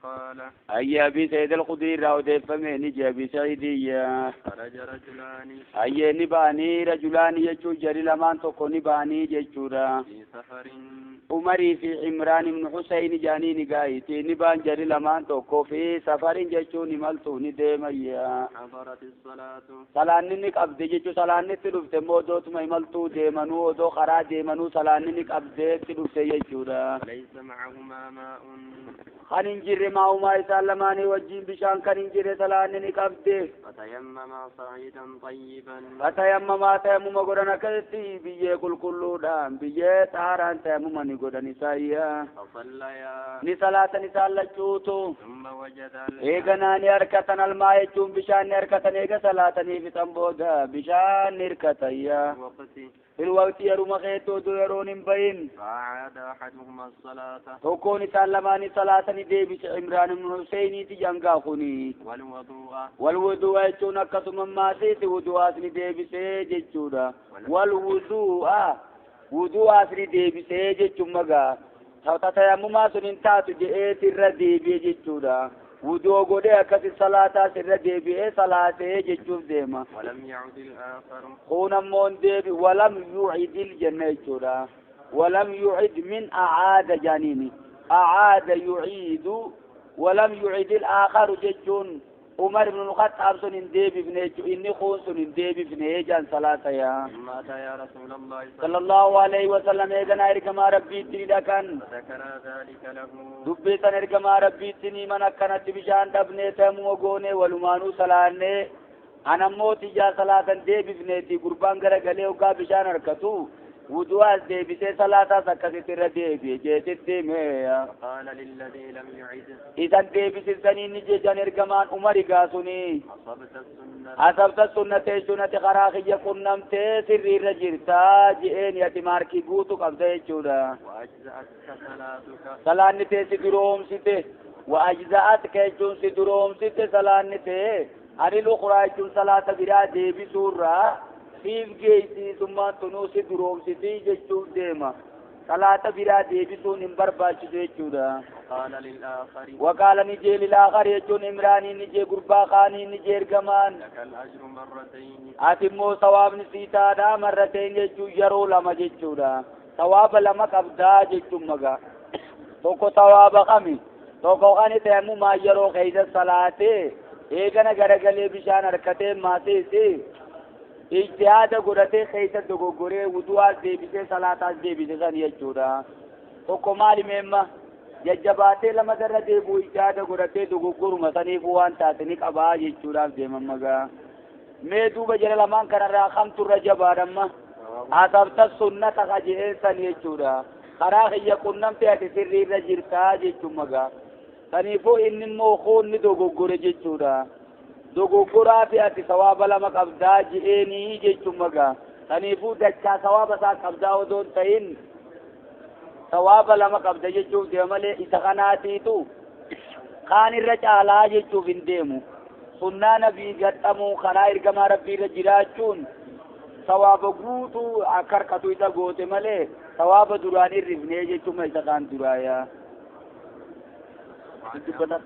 قال أي أبي سعيد الخدري راو ديفمي نجي أبي سعيد خرج رجلان أي نباني رجلان يجو جري لمان تكو نباني جيشورا في سفر عمري في عمران بن حسين جاني نقايتي نبان جري لمان تكو في سفر جيشو نمالتو نديميا حضرت الصلاة salaanni ni qabde jechuun salaanni itti dhufte immoo odootuma imaltuu deemanuu odoo karaa deemanuu salaanni ni qabdee itti dhufte jechuudha. ليس معهما ماء Kan hin jirre maa'umaa isaan lamaanii wajjin bishaan kan hin jirre salaanni ni qabde. فتيمما صعيدا طيبا Fatayammamaa tayammuma godhan akkasitti biyyee qulqulluudhaan biyyee xaaraan tayammuma ni godhan isaayyaa. فصليا Ni salaatan isaan lachuutu. ثم وجدا Eeganaa ni harkatan almaa jechuun bishaan ni harkatan eega salaatanii fixan booda bishaan ni harkatayyaa. الوقت في الوقت yeruma keetti odoo yeroon hin bahin. فأعاد أحدهما الصلاة Tokkoon isaan lamaanii salaatanii deebise Imraan ibn Huseiniiti jangaa kuni. والوضوء Walwudu'a jechuun akkasuma maasiiti wudu'aas ni deebisee jechuudha. Walwudu'a wudu'aas ni deebisee jechuun magaa. Tayammumaa sun hin taatu je'eet irra deebi'e jechuudha. Wudu'oo godhee akkasi salaataas irra deebi'ee salaatee jechuuf deema. ولم يعد الآخر Kun ammoo hin deebi walam yucidil jenna jechuudha. Walam yucid min acaada jaaniini. Acaada yuciidu walam yucidil aakharu jechuun Umar ibn al-Khattaab sun hin deebifne jechuudha. Inni kun sun hin deebifne jaan salaata yaa. ثم أتى رسول الله صلى الله عليه وسلم eeganaa ergamaa rabbiitti ni dhaqan. فذكر ذلك له Dubbii san ergamaa rabbiitti ni man akkanatti bishaan dhabnee tayammuma goonee walumaanuu salaannee anammoo tiyyaa salaatan deebifneeti gurbaan garagalee hoggaa bishaan harkatu wudu'aas deebisee salaataas akkasitti irra deebi'e jeetitti himee. فقال للذي لم يعد Isan deebisisanii ni jejan ergamaan Umari gaasuni. أصبت السنة Asabta sunnatee jechuun ati karaa kiyya qunnamtee sirrii irra jirtaa je'een ati maarkii guutuu qabda jechuudha. وأجزأتك صلاتك Salaanni tee si duroomsite wa'ajza'atka jechuun si duroomsite salaanni tee ani lukuraa jechuun salaata biraa deebisuurraa siif geessisummaan tunuu si duroomsitii jechuuf deema. Salaata biraa deebisuun hin barbaachisu jechuudha. وقال للآخر Waqaala ni jee lilaakhar jechuun Imraanii ni jee gurbaa kaanii ni jee ergamaan. لك الأجر مرتين Ati immoo sawaabni sii taadhaa marrateen jechuun yeroo lama jechuudha. Sawaaba lama qabdaa jechuun magaa. Tokko sawaaba kami tokko kani tayammumaa yeroo keessa salaatee eegana garagalee bishaan harkatee maasiisi ijtihaada godhatee keessa dogoggoree wudu'aas deebisee salaataas deebise san jechuudha. Tokko maali meemma jajjabaatee lama irra deebi'u ijtihaada godhatee dogoggoruma saniifuu waan taate ni qabaa jechuudhaaf deeman magaa. Mee duuba jala lamaan kanarraa kamtu irra jabaadhamma asabta sunnata ka je'een san jechuudha. Karaa kiyya qunnamte ati sirrii irra jirtaa jechuun magaa. Saniifuu inni immoo kuunni dogoggore jechuudha. Dogoggoraa fi ati sawaaba lama qabdaa je'eenii jechuun magaa. Saniifuu dachaa sawaaba isaa qabdaa odoo hin ta'in sawaaba lama qabda jechuuf deema malee isa kanaatiitu kaan irra caalaa jechuuf hin deemu. Sunnaa nabii gadhamuu karaa ergamaa rabbii irra jiraachuun sawaaba guutuu akka harkatu isa goote malee sawaaba duraan hirrifnee jechuun isa kaan duraayaa. Dubbata.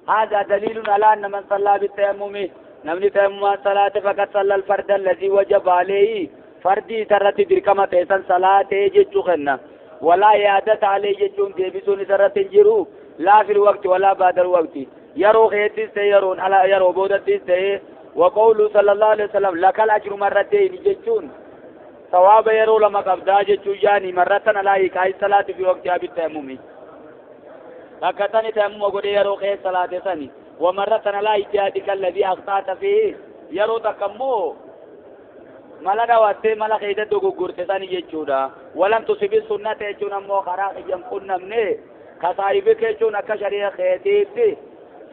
هذا دليل على أن من صلى بالتيمم نمني تيمم صلاة فقد صلى الفرد الذي وجب عليه فردي سرت دركمة تيسن صلاة جتشخنا ولا إعادة عليه جتشون ديبسون سرت جرو لا في الوقت ولا بعد الوقت يرو خيتي سيرون على يرو بودتي سي وقوله صلى الله عليه وسلم لك الأجر مرتين جتشون ثواب يرو لما قبضا جتشو يعني مرة على إيقاع الصلاة في وقتها بالتيمم لكتني تيمم قد يرو خير صلاة سني ومرة على إجتهادك الذي أخطأت فيه يرو تكمو مالا دواتي مالا خيدة دوغورتي سني جتشودا ولم تصب السنة جتشون أمو خراق يمكن نمني كصاحبك جتشون أكشرية خيدتي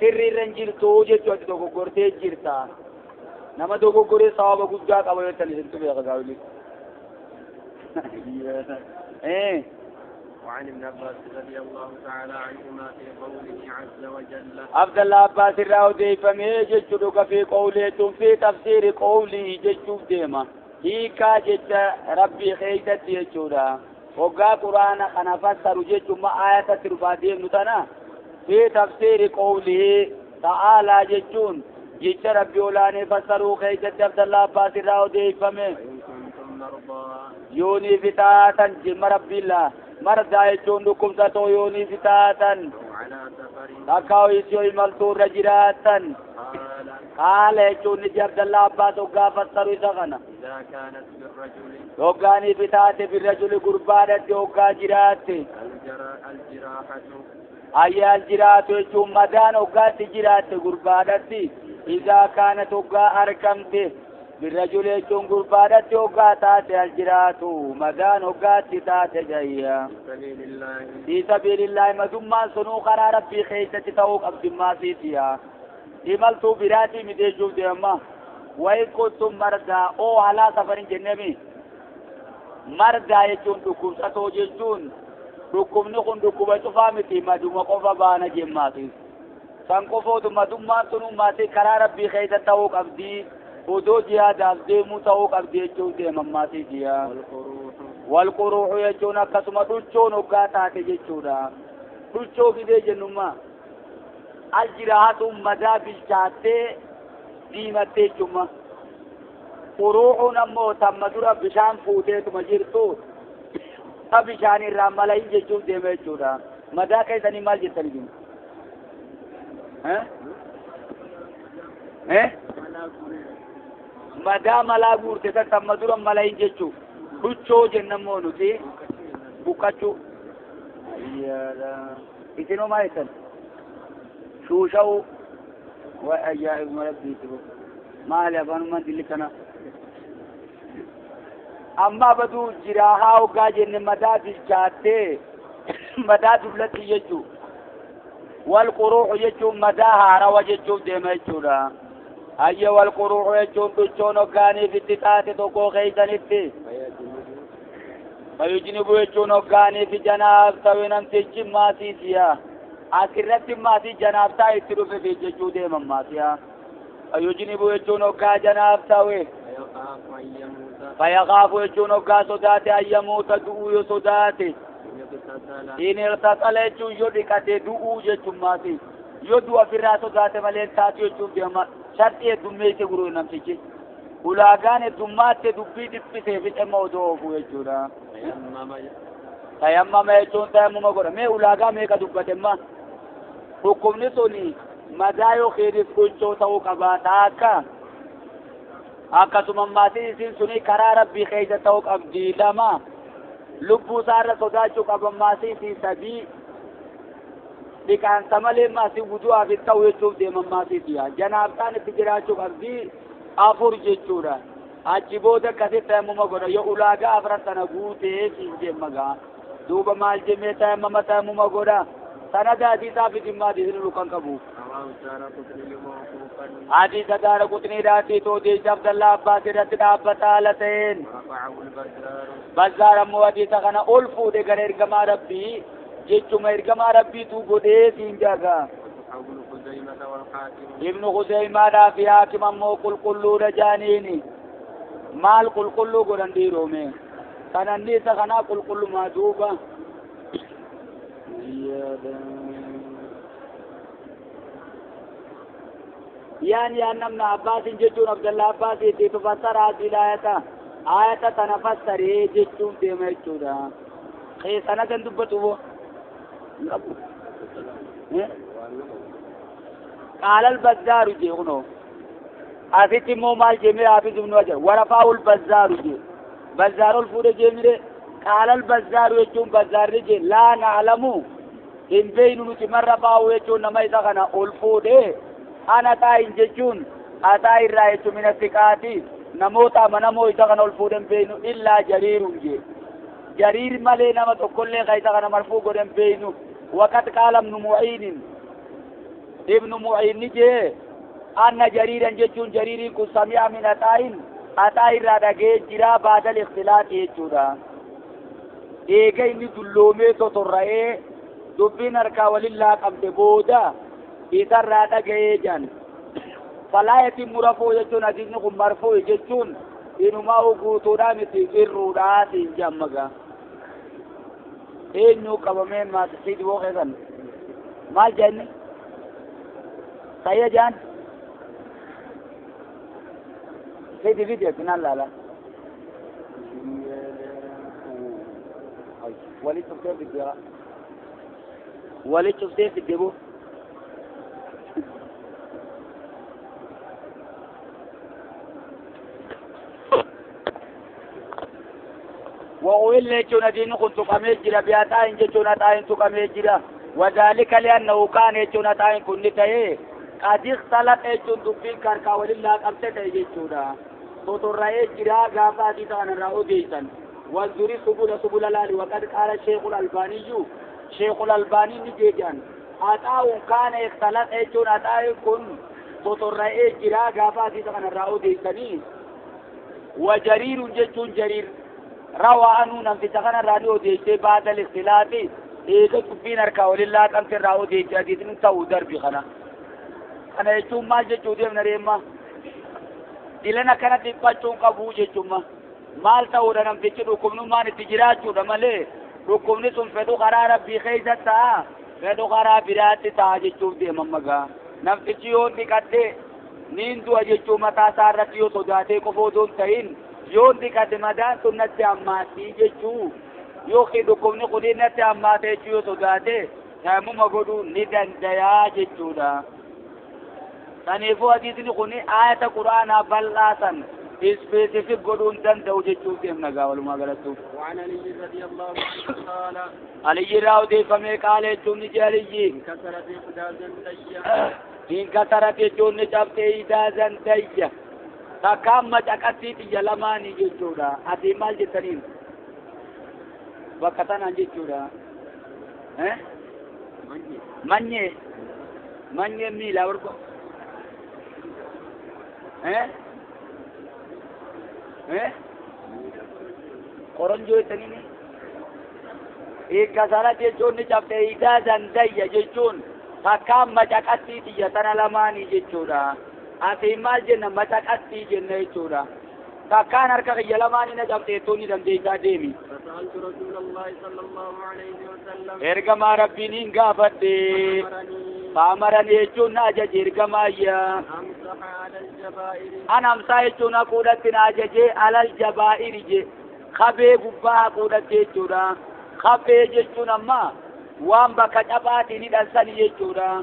سري رنجلتو جتشو دوغورتي جرتا نما دوغوري صواب قدقا قبل تنسنتو بيغزاولي إيه. وعن ابن عباس رضي الله تعالى عنهما في قوله عز وجل عبد الله عباس الراودي فمي جتشوك في قوله في تفسير قوله جتشوك ديما Hiikaa jecha Rabbii keeysatti jechuudha. Hoggaa Qur'aana kana fassaru jechuun aayatatti dhufaa deemnu tana fi tafsiiri qawlihi ta'aalaa jechuun jecha Rabbii olaanee fassaruu keeysatti Abdallaa Abbaas irraa odeeffame. Yoonii fi taatan jimma Rabbiillaa mardaa jechuun dhukkubsatoo yoonii fi taatan takkaa isoo imaltuu irra jiraatan. Qaala jechuun ni Abdallaa Abbaas hoggaa fassaru isa kana. Hoggaanii fi taate birrajuli gurbaadhatti hoggaa jiraatte. Ayya aljiraatu jechuun madaan hoggaatti jiraatte gurbaadhatti. Izaa kaanat hoggaa argamte birrajuli jechuun gurbaadhatti hoggaa taate aljiraatu madaan hoggaatti taate jayya. Fi sabiilillaahi madummaan sunuu karaa Rabbii keeysatti ta'uu qabdi maasiitiya. Imaltuu biraatii miti jechuuf deema. Wayi kuntum mardaa oo alaa safarin jennemi. Mardaa jechuun dhukkubsatoo jechuun dhukkubni kun dhukkuba cufaa miti maduma qofa baana jemmaati. San qofootu madummaan sun ummaati karaa Rabbii keessa ta'uu qabdi. Odoo jihaadaaf deemuu ta'uu qabdi jechuun deeman maasiitiya. Walquruuxu jechuun akkasuma dhuchoon hoggaa taate jechuudha. Dhuchoo fidee jennummaa. Aljiraatu madaa bilchaattee diimattee jechuudha. Quruuxuun ammoo tamma dura bishaan fuuteetuma jirtu ta bishaan irraa malahin jechuuf deema jechuudha. Madaa keessanii maal jettanii jiru? Madaa malaa guurte san tamma dura malahin jechuuf. Dhuchoo jennammoo nuti buqqachuu. Isinoo maal jettan? Shuusha'uu. Way ajaa'ibuma Rabbiiti maali afaanummaan dilli kana. Amma baduu jiraahaa hoggaa jenne madaa bilchaattee madaa dullatti jechuu. Wal quruuxu jechuun madaa haarawa jechuuf deema jechuudha. Hayya wal quruuxu jechuun dhuchoon hoggaaniif itti taate tokko keeysanitti. Fayyujinibu jechuun hoggaaniif janaaf ta'e namtichi maasiisiya. Asirratti maasii janaaf taa'e itti dhufe jechuu deeman maasiya. Fayyujinibu jechuun hoggaa janaaf ta'e. Fayyakaafu jechuun hoggaa sodaate ayyamuuta du'uu yoo sodaate. In irtasala jechuun yoo dhiqate du'uu jechuun maasii. Yoo du'a ofirraa sodaate malee taatu jechuun deema. Sharxii heddummeesse guruu namtichi. Ulaagaan heddummaatti dubbii dhiphisee fixema odoo oofuu jechuudha. Tayammama jechuun tayammuma godha. Mee ulaagaa meeqa dubbatemma? Dhukkubni suni madaa yookiinis dhuchoo ta'uu qabaata akka akkasuma maatiin isin suni karaa Rabbii keessa ta'uu qabdi lama lubbuu isaarra sodaachuu qaban maasii isii sadii dhiqaansa malee maasii wudu'aaf hin ta'u jechuuf deeman maasiitiya. Janaabtaan itti jiraachuu qabdi afur jechuudha. Achi booda akkasitti tayammuma godha yoo ulaagaa afran sana guutee siin deema gaa. Duuba maal jemmee tayammama tayammuma godha. Sanada hadiisaa fi dhimma hadiisni lukan qabu. Hadiisa Daara Qutniidhaatii odeessa Abdallaa Abbaas irratti dhaabbata haala ta'een. Bazzaar ammoo hadiisa kana ol fuudhe gara ergamaa Rabbii jechuma ergamaa Rabbiitu godhee siin jaaga. Ibnu Khuzeymaadhaa fi Haakim ammoo qulqulluudha jaaniini. Maal qulqulluu godhan dhiiroome? Kananni isa kanaa qulqullumaa duuba. Yani أن ابن عباس جتون عبد الله عباس تفسر هذه الآية آية تنفسر جتون ديما خيسانا دبتو قال البزار جي أسيتي مو مال جميع حافظ ابن وجر ورفعه البزار جي بزار الفور جميع قال البزار يجون بزار جي لا نعلم إن بين نتي من رفعه يجون نما إذا كان الفور أنا تاين جتون أتاين رايت من الثقات نموتا منمو إذا كان الفور بين إلا جرير جي جرير مالي نما تقول لي إذا كان مرفوع بين وقد قال ابن معين ابن معين جي أن جريرا جتون جرير كن سمع من أتاين أتاين رادقه جرا بعد الاختلاط يجودا إيجا إني دلومي تطرأي دبين أركا ولله قبض بودا إذا رادقه جان فلا يتم مرفوع يجون عزيز نكون مرفوع يجون Inumaa guutuudhaa miti irruudhaatiin jammaga. Eenyu qabamee maatisii diboo keessan maal jenne sayya jaan fidi fidi akkinaan laala walitti dhuftee fidde walitti dhuftee fidde boo وأقول يجون دين كنت قميجرا بياتين يجون تاين تقميجرا وذلك لأنه كان يجون تاين كنت تيه قد اختلط يجون دبين كاركا ولله قبسة يجونا تطرأي جرا غافا ديتان راو ديتان والذري سبل سبل لالي وقد قال الشيخ الألباني شيخ الألباني نجيجان أتاو كان اختلط يجون تاين كن تطرأي جرا غافا ديتان راو ديتاني وجرير يجون جرير روى أنه نمتغن الراديو ديشي بعد الاختلاط إيجا تبين أركا ولله تمت الراديو ديشي أديتن تاو دربي خنا أنا يجوم ما جيشو ديم نريما دلنا كانت تباتشون قبو جيشوما مال تاو نمتغن ركمنو ما نتجراجو دمالي ركمني سنفدو قرار بخيزة تا فدو قرار برات تا جيشو ديم مغا نمتغيون ديكاتي نيندو جيشو متا سارتيو صداتي كفو دون تاين yoon dhiqate madaan sun natti hammaatii jechuu yookiin dhukkubni kuni natti hammaate jechuu yoo sodaate tayammuma godhuu ni dandayaa jechuudha. Kanaafuu hadiisni kuni aayata quraanaa bal'aa san ispeesifik godhuu hin danda'u jechuuf deemna gaa walumaa galattu. وعن علي رضي الله عنه قال علي irraa odeeffamee qaala jechuun ni jee Aliyyi. انكسرت إحدى زندية انكسرت jechuun ni cabxe إحدى زندية takkaan macaqattii xiyya lamaanii jechuudha. Ati maal jettaniin? Bakka tanaan jechuudha. Manyee. Manyee miilaa barko. Qoronjoo jettaniini? Hiikka jechuun ni cabxe hiidaa dandayya jechuun takkaan macaqattii xiyya tana lamaanii jechuudha. Ati maal jenna macaqattii jenna jechuudha. Takkaan harka kiyya lamaanii na cabxeettuu ni dandeessaa deemi. فسألت رسول الله صلى الله عليه وسلم Ergamaa Rabbiin hin gaafadhe. فأمرني Faamarani jechuun na ajaje ergamaa أمسح على الجبائر An amsaa jechuun haquudhatti na ajaje alal jabaa'iri je. Kabee gubbaa haquudhatti jechuudha. Kabee jechuun amma waan bakka caphaatiin hidhan sani jechuudha.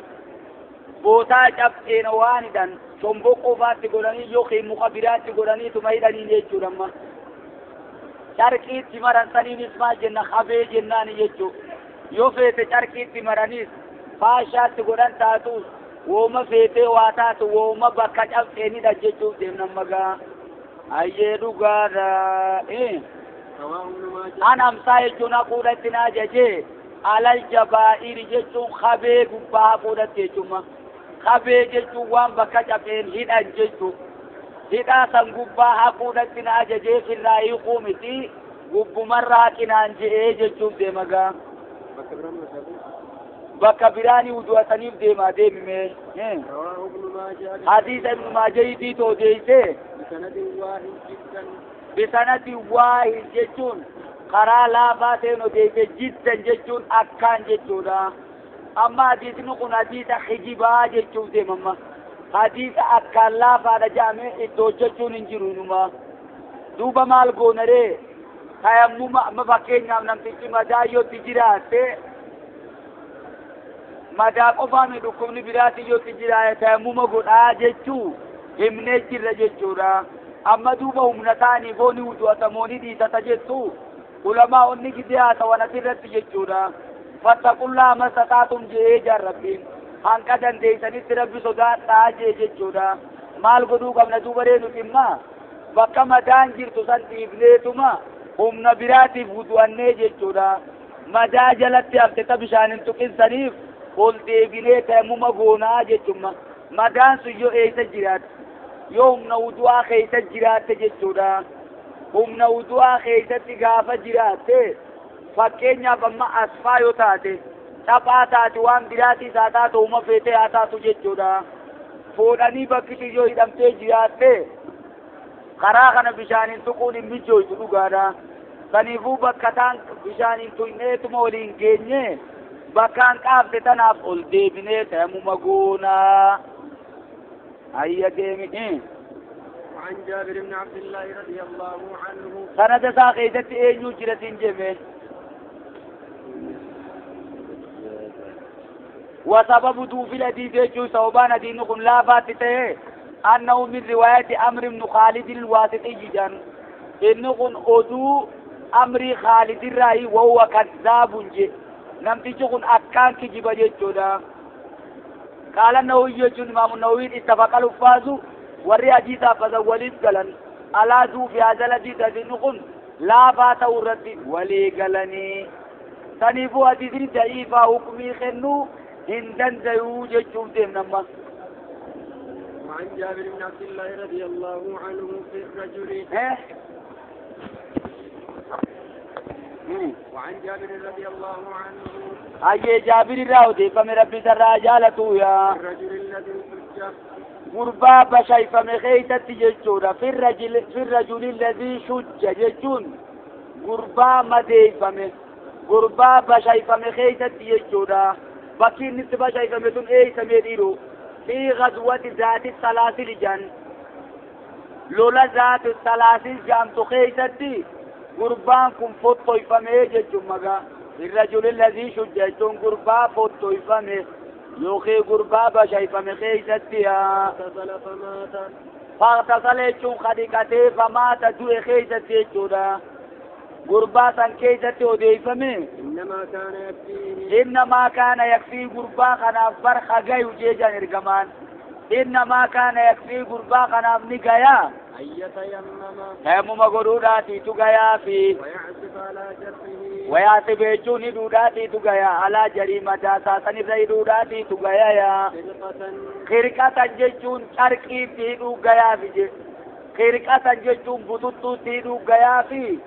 Bootaa cabxeen waan hidhan shomboqqoo faatti godhanii yookiin muka biraatti godhanii tuma hidhaniin jechuudha amma. Carqiitti maran saniinis maal jenna habee jennaani jechuudha. Yoo feete carqiitti maranis faashaatti godhan taatus wooma feetee waa taatu wooma bakka cabxeenidha jechuuf deemna magaa. Ayyee dhugaadha. رواه ابن ماجه An amsaa jechuun haquudhatti na ajajee alal jabaa'iri jechuun habee gubbaa haquudhatti jechuudha. Habee jechuun waan bakka cabeen hidhan jechuudha. Hidhaa san gubbaa haquudhatti na ajajee firraa hiikuu miti gubbumarraa haqinaan je'ee jechuuf deema gaa. bakka biraan masaafuu Bakka biraanii wudu'ataniif deemaa deemime. رواه ابن ماجه Hadiisa Ibnu Maajahiitii odeessee بسند واحد جدا bisanadi waahid jechuun karaa laafaa ta'een odeesse jiddan jechuun akkaan jechuudha. Amma hadiisni kun hadiisa kijibaa jechuuf deema amma. Hadiisa akkaan laafaadha jedhamee itti hojjechuun hin jiru inuma. Duuba maal goona ree? Tayammuma amma fakkeenyaaf namtichi madaa yootti jiraatte madaa qofaami dhukkubni biraati yootti jiraate tayammuma godhaa jechuu himnee jirra jechuudha. Amma duuba humna ta'anii gooni wudu'atamoo ni dhiisata jettu ulamaa onni gidee haasawan asirratti jechuudha. Fattaqullaa mastataatum je'ee jaan Rabbiin. Hanqa dandeessanitti Rabbi sodaadhaa jee jechuudha. Maal godhuu qabna duuba ree nuti immaa bakka madaan jirtu san dhiifneetuma humna biraatiif wudu'annee jechuudha. Madaa jalatti hafte ta bishaan hin tuqin saniif ol deebinee tayammuma goonaa jechuudha. Madaan sun yoo eessa jiraatte yoo humna wudu'aa keessa jiraatte jechuudha. Humna wudu'aa keessatti gaafa jiraatte fakkeenyaaf amma asfaa yoo taate taphaa taate waan biraatiis haa taatu uuma feetee haa taatu jechuudha. Fuudhanii bakki yoo hidhamtee jiraatte Karaa kana bishaaniin tuquun hin mijooytu dhugaadha. Saniifuu bakka taan bishaaniin tuqneetuma waliin geenye bakkaan qaafte tanaaf ol deebinee tayammuma goonaa. Hayya deemi. وعن جابر بن عبد الله رضي الله عنه Sanada isaa keessatti eenyu jira siin jeme. وسبب ضعف الحديث يجوز ثوبان حديث كن لا فاتته أنه من رواية عمرو بن خالد الواسطي جان إنه كن أدو أمر خالد الرأي وهو كذاب جي نمتي كن أكان كجيب جدا. قال النووي يجون إمام النووي اتفق الحفاظ وري حديث فزوليد قلن على ذو في هذا الحديث كن لا فاته الرد ولي قلني سنيفو حديث ضعيفة حكمي خنو هندن زيو جچوم ديم نما. وعن جابر بن عبد الله رضي الله عنه في الرجل وعن جابر رضي الله عنه أي جابر راودي فمن ربي سراجالته يا الرجل الذي شج غربا بشاي فمخيتة جچودا في الرجل الذي شج جچون غربا مدي فم غربا بشاي فمخيتة جچودا bakki inni itti bashaayifame tun eeysamee dhiiroo fi ghazwati zaati salaasil jaan lola zaati salaasil jaamtu keeysatti gurbaan kun fottoyfamee jechuun magaa irrajuli lazii shujja jechuun gurbaa fottoyfame yookiin gurbaa bashaayifame keeysatti faqtasala jechuun kadhiqatee famaata du'e keeysatti jechuudha. غربا سن كيست اوديفمي إنما كان يكفي غربا خناف برخ غيو جيجان إرغمان إنما كان يكفي غربا خناف نغيا تيمم غروداتي تغيا في ويعصف يجوني دوداتي تغيا على جريمة أساسا زيدوداتي تغيا يا خرقة جيجون شرقي تيدو غيا في خرقة جيجون بطوطو تيدو غيا في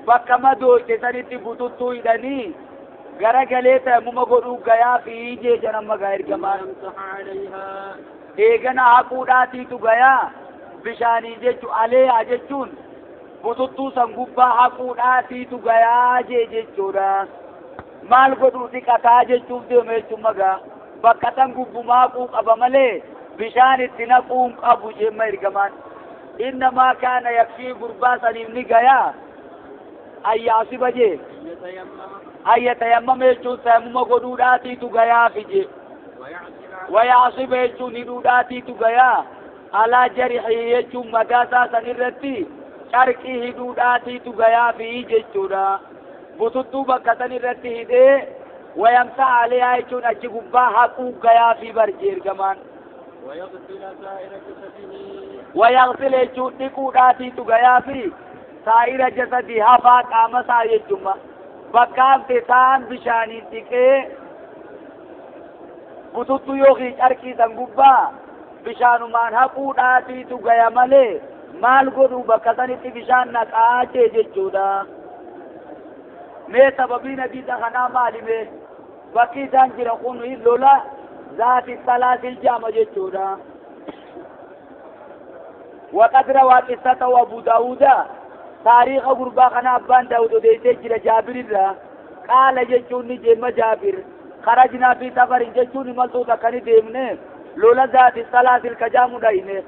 bakka madooyte sanitti bututtuu hidhanii gara galee tayammuma godhuu gayaa fi jeejan amma gaa ergamaan eegana haquudhaatiitu gayaa bishaanii jechu aleeyaa jechuun bututtuu san gubbaa haquudhaatiitu gayaa jee jechuudha. Maal godhuu dhiqataa jechuuf deema jechuun magaa bakka tan gubbumaa haquu qaba malee bishaan itti naquun qabu jemma ergamaan. Innamaa kaana yakfii gurbaa saniif ni gayaa أي جي أي تيمم يجون تيمم قدوداتي تغيا في جي ويعصب يجون ندوداتي تغيا على جرحه يجون مداسا سنرتي شرقه هدوداتي تغيا في جي جودا بطوطو بكا سنرتي هدي ويمسح عليها يجون أجيبا حقوق غيا في برجير كمان ويغسل يجون نقوداتي تغيا في سائر جسدي هفا قام سائر جمع بقام تسان بشاني تكي بطوطو يوخي چرکی سنگوبا بشانو مان حقوداتی تو گیا ملے مال گرو بکسنی تی بشان نقاچے جچودا میں سببی نبی خنا مالی میں وکی سان جرقون لولا ذات السلاسل جامع جچودا. وقد روى قصته ابو داود تاريخ غربا خنا ابان داود ديته جرى جابر را قال جچوني جيم جابر خرجنا في سفر جچوني ملتو تکني ديمنه لولا ذات السلاسل كجام داينه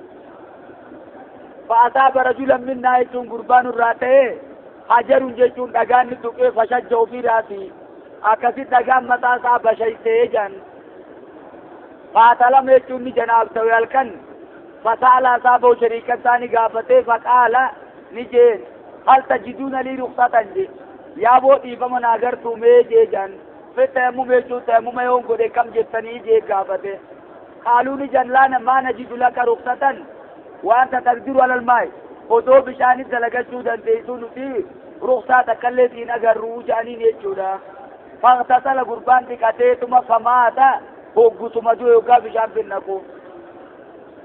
فاصاب رجلا منا يچون غربان راته حجر جچون دغان تکه فشجو في راسي اکسی دغان متا سا بشيته جن فاتلم يچون جناب تويلکن فسال اصحابه شريكا ثاني غافته فقال نجين هل تجدون لي رخصة جي يا بو ديفم ناگر تو مي جي جن في تيمم جو تيمم يوم غدي كم جتني جي غافته قالوا لي جن لا ما نجد لك رخصة وانت تقدر على الماء ودو بشاني دلغچو دنديسو نتي رخصة تكلتي نگر رو جاني نيچودا فاغتسل قربان دكته ثم فمات هوغ جو يوغا بشان بنكو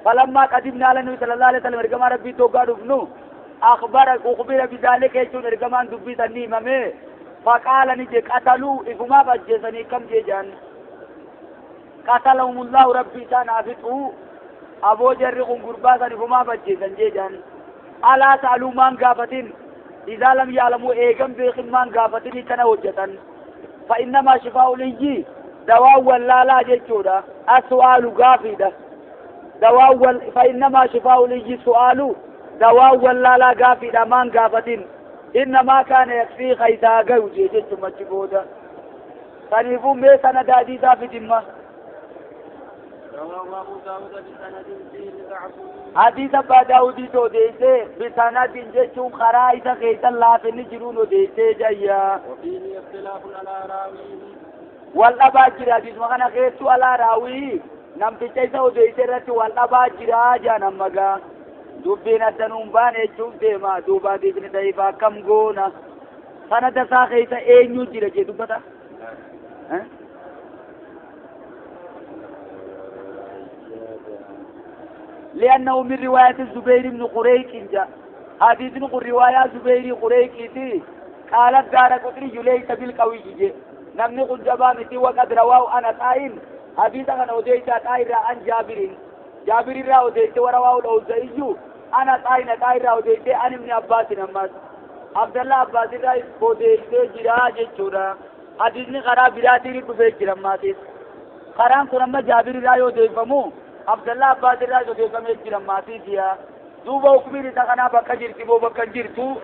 فلما قدمنا على النبي صلى الله عليه وسلم رجما ربي توغا دفنو أخبر بذلك يجون رجمان دبي سني ممه فقال نجي قتلوا إفما بجسني كم جيجان قتلهم الله ربي سان عفتو أبو جرقهم قربا سن إفما بجسن جيجان ألا سألوا مان قافتين إذا لم يعلموا إيقام بيخن مان قافتين كان وجتا فإنما شفاء الإنجي دواء ولا لا جيتشودا السؤال قافي دواء فإنما شفاء الإنجي سؤال دواء ولا لا قافي مان قافتين إنما كان يكفي خيسا قوجي جيتشو مجبودا فنفو ميسانا دادي في دمه رواه أبو داود بسند فيه ضعف. حديث أبا داود توديسه بسند جيتشو خرائط خيسا لا في نجرون ديسه جايا وفيه اختلاف على راويه والأبا جرا حديث مغانا خيسو على راويه نمتي چيسا وديسه رتي والأبا جرا جانا مغا دبين الدنوم بان يجوم ديما دوبا ديسن دايفا كم قونا سند سا خيسا اينيو جرا جي دبتا لأنه من رواية الزبير بن قريق جاء حديث نقول رواية زبير قريق تي قالت دار قطري ليس بالقوي جي نمني قل جبامتي وقد رواه أنا طائن حديث أنا أوديت طائر عن جابر جابر را أوديت ورواه الأوزاعي أنا طائن طائر أوديت عن ابن عباس نماز عبد الله عباس را أوديت جرا جچورا حديث ني خراب براتي كفي جرماتي خرام كرم جابر را أوديفمو عبد الله عباس را أوديفمو جرماتي ديا دوبا حكمي نسا بكا جرتي بو بكا جرتو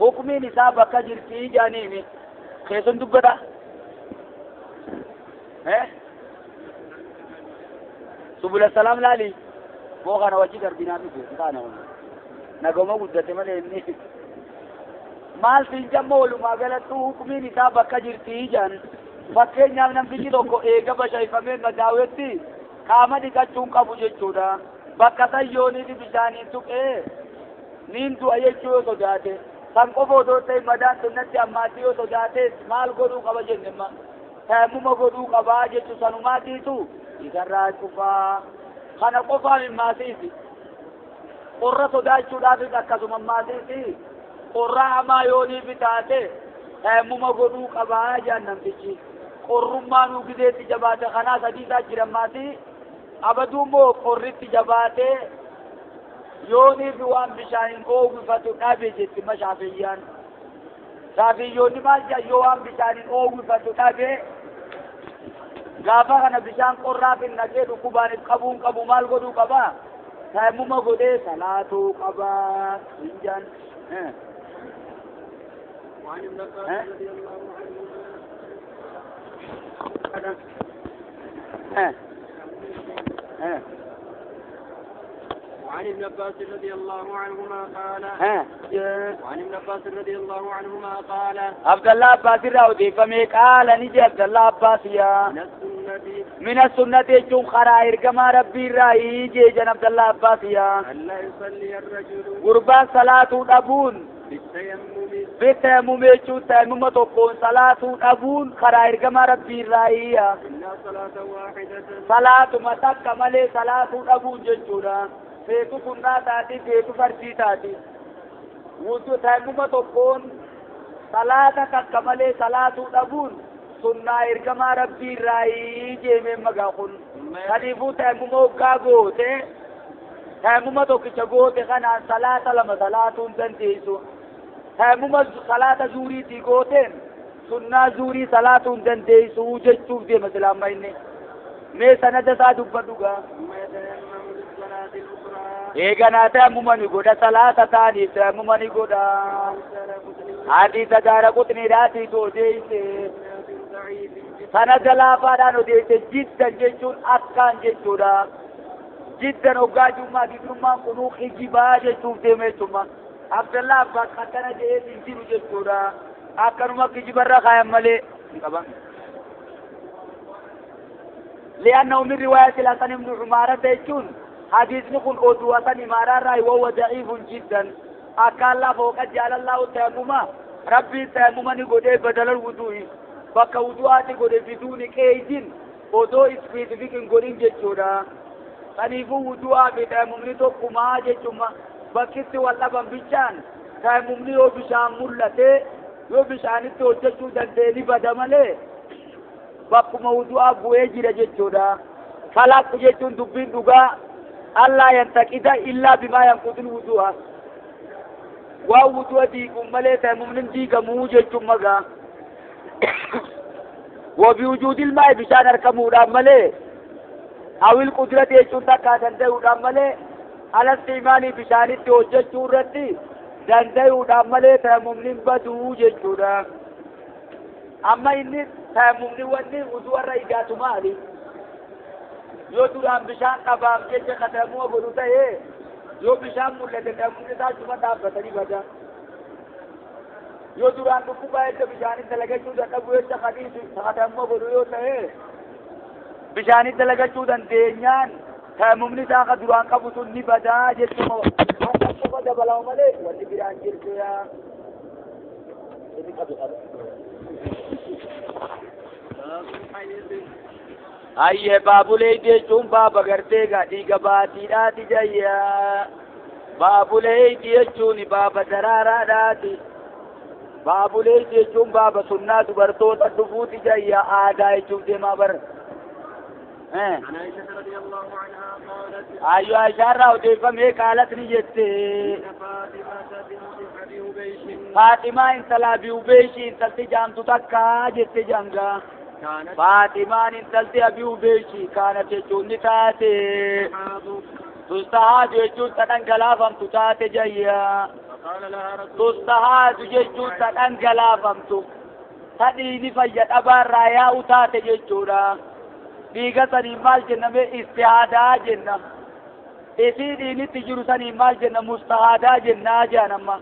حكمي نسا بكا جرتي جانيني خيسن دبتا ها سبل السلام لالي بو غانا وجي دربينا في كانا نغوما غدته مله اني مال سين جمو ما غلطو حكمي نسا بكا جرتي جان فكينياف نمتي tokko eega bashaifamee madaawetti qaama dhiqachuun qabu jechuudha. Bakka sayyooniif bishaaniin tuqee niin du'a jechuu yoo sodaate kan qofa otoo ta'e madaan sunnatti ammaatti yoo sodaates maal godhuu qaba jennema tayammuma godhuu qabaa jechu sanumaatiitu isarraa cufaa kana qofaaf hin maasiisi qorra sodaachuudhaafis akkasuma maasiisi qorra hamaa yooniif taate tayammuma godhuu qabaa jedhan namtichi qorrummaa nuu gideetti jabaate kanaa sadiisaa jiran maasii abaduummoo qorritti jabaate yooniif waan bishaaniin oowwifatu dhabe jetti ma shaafiyyaan shaafiyyoonni maal jedhan yoo waan bishaaniin oowwifatu dhabe gaafa kana bishaan qorraaf hin naqee dhukkubaaniif qabuun qabu maal godhuu qaba tayammuma godhee salaatuu qaba hin jedhan. وعن ابن عباس رضي الله عنه وعن ابن عباس رضي الله عنهما قال وعن ابن عباس رضي الله عنهما قال عبد الله عباس راودي فمي قال نجي عبد الله عباس يا من السنة جم خرائر كما ربي رأي جي جن عبد الله عباس يا ألا يصلي الرجل قربان صلاة أبون بالتيمم يجو تيمم تقون صلاة أبون خرائر كما ربي رأي إلا صلاة واحدة صلاة متك ملي صلاة أبون جنجونا feetu sunnaa taati feetu fardii taati wudu tayammuma tokkoon salaata takka malee salaatuu dhabuun sunnaa ergamaa rabbii irraa jeemeen magaa kun kanaafuu tayammuma hoggaa goote tayammuma tokkicha goote kanaan salaata lama salaatuu hin dandeessu tayammuma salaata zuuriitii gooteen sunnaa zuurii salaatuu hin dandeessu jechuuf deema silaamma inni mee sanada isaa dubbadhu gaa eeganaa tayammuma ni godha salaata taaniif tayammuma ni godha hadiisa gaara qutniidhaatiitu odeeyse sanada laafaadhaan odeeyse jiddan jechuun akkaan jechuudha jiddan hoggaa jummaa giddummaan kunuu kijibaa jechuuf deema jechuma Abdallah Abbas akkana jedhee hin jiru jechuudha akkanuma kijibarra kaayan malee hin qaban لأنه من رواية الحسن بن عمارة يجون حديث نقول أدوة إمارة رأي وهو ضعيف جدا أكال الله فوق جعل الله تيمما ربي تيمما نقول بدل الوضوء بك وضوءات قد بدون كيد وضوء سبيسيفيك نقول جتشورا خنيفو وضوء بتيمم نتوكما جتشوما بكت ولا بمبيشان تيمم نيو بشان ملته يو بشان توجتشو دندني بدمله بكما وضوء بوي جرا جتشورا فلاك جتشون دبين دغا ألا ينتقد إلا بما ينقض الوضوء ووضوء ديكم ملي تيمم ديك موجة مغا وبوجود الماء بشان أركمو ملي أو القدرة يجون تكا دندهو ملي على استعمال بشان توجه شورتي دندهو ملي تيمم بدو جيشورا أما إني تيمم وني وضوء الرئيقات مالي yoo duraan bishaan qabaaf jecha kataamuu godhu ta'ee yoo bishaan mul'ate tayammumni isaa cuma dhaabbatanii bada yoo duraan dhukkubaa jecha bishaanii dalagachuu dadhabu jecha kataamuu godhu yoo ta'e bishaanii dalagachuu dandeenyaan tayammumni isaa ka duraan qabu sun ni badaa jechuma akka qofa dabalama malee wanni biraan jirtu yaa ayye baabulee jechuun baaba gartee gaa dhiiga baatiidhaati jayya baabulee jechuun baaba daraaraadhaati baabulee jechuun baaba sunnaa dubartoota dhufuuti jayya aadaa jechuuf deemaa bara ayyo Aishaarraa odeeffamee qaalat ni jette Faaximaa intala Abi Ubeeshi intalti jaamtu takkaa jette jaangaa فاطمان انتلتي أبي أبيشي كانت يجون تاتي تستهاد يجون تنقلافم تتاتي جيا تستهاد يجون تنقلافم تديني فيت أبا رايا تاتي يجونا ديغا سني مال جنة میں استعادة جنة اسی دینی تجرو سنی مال جنة مستعادة جنة جانما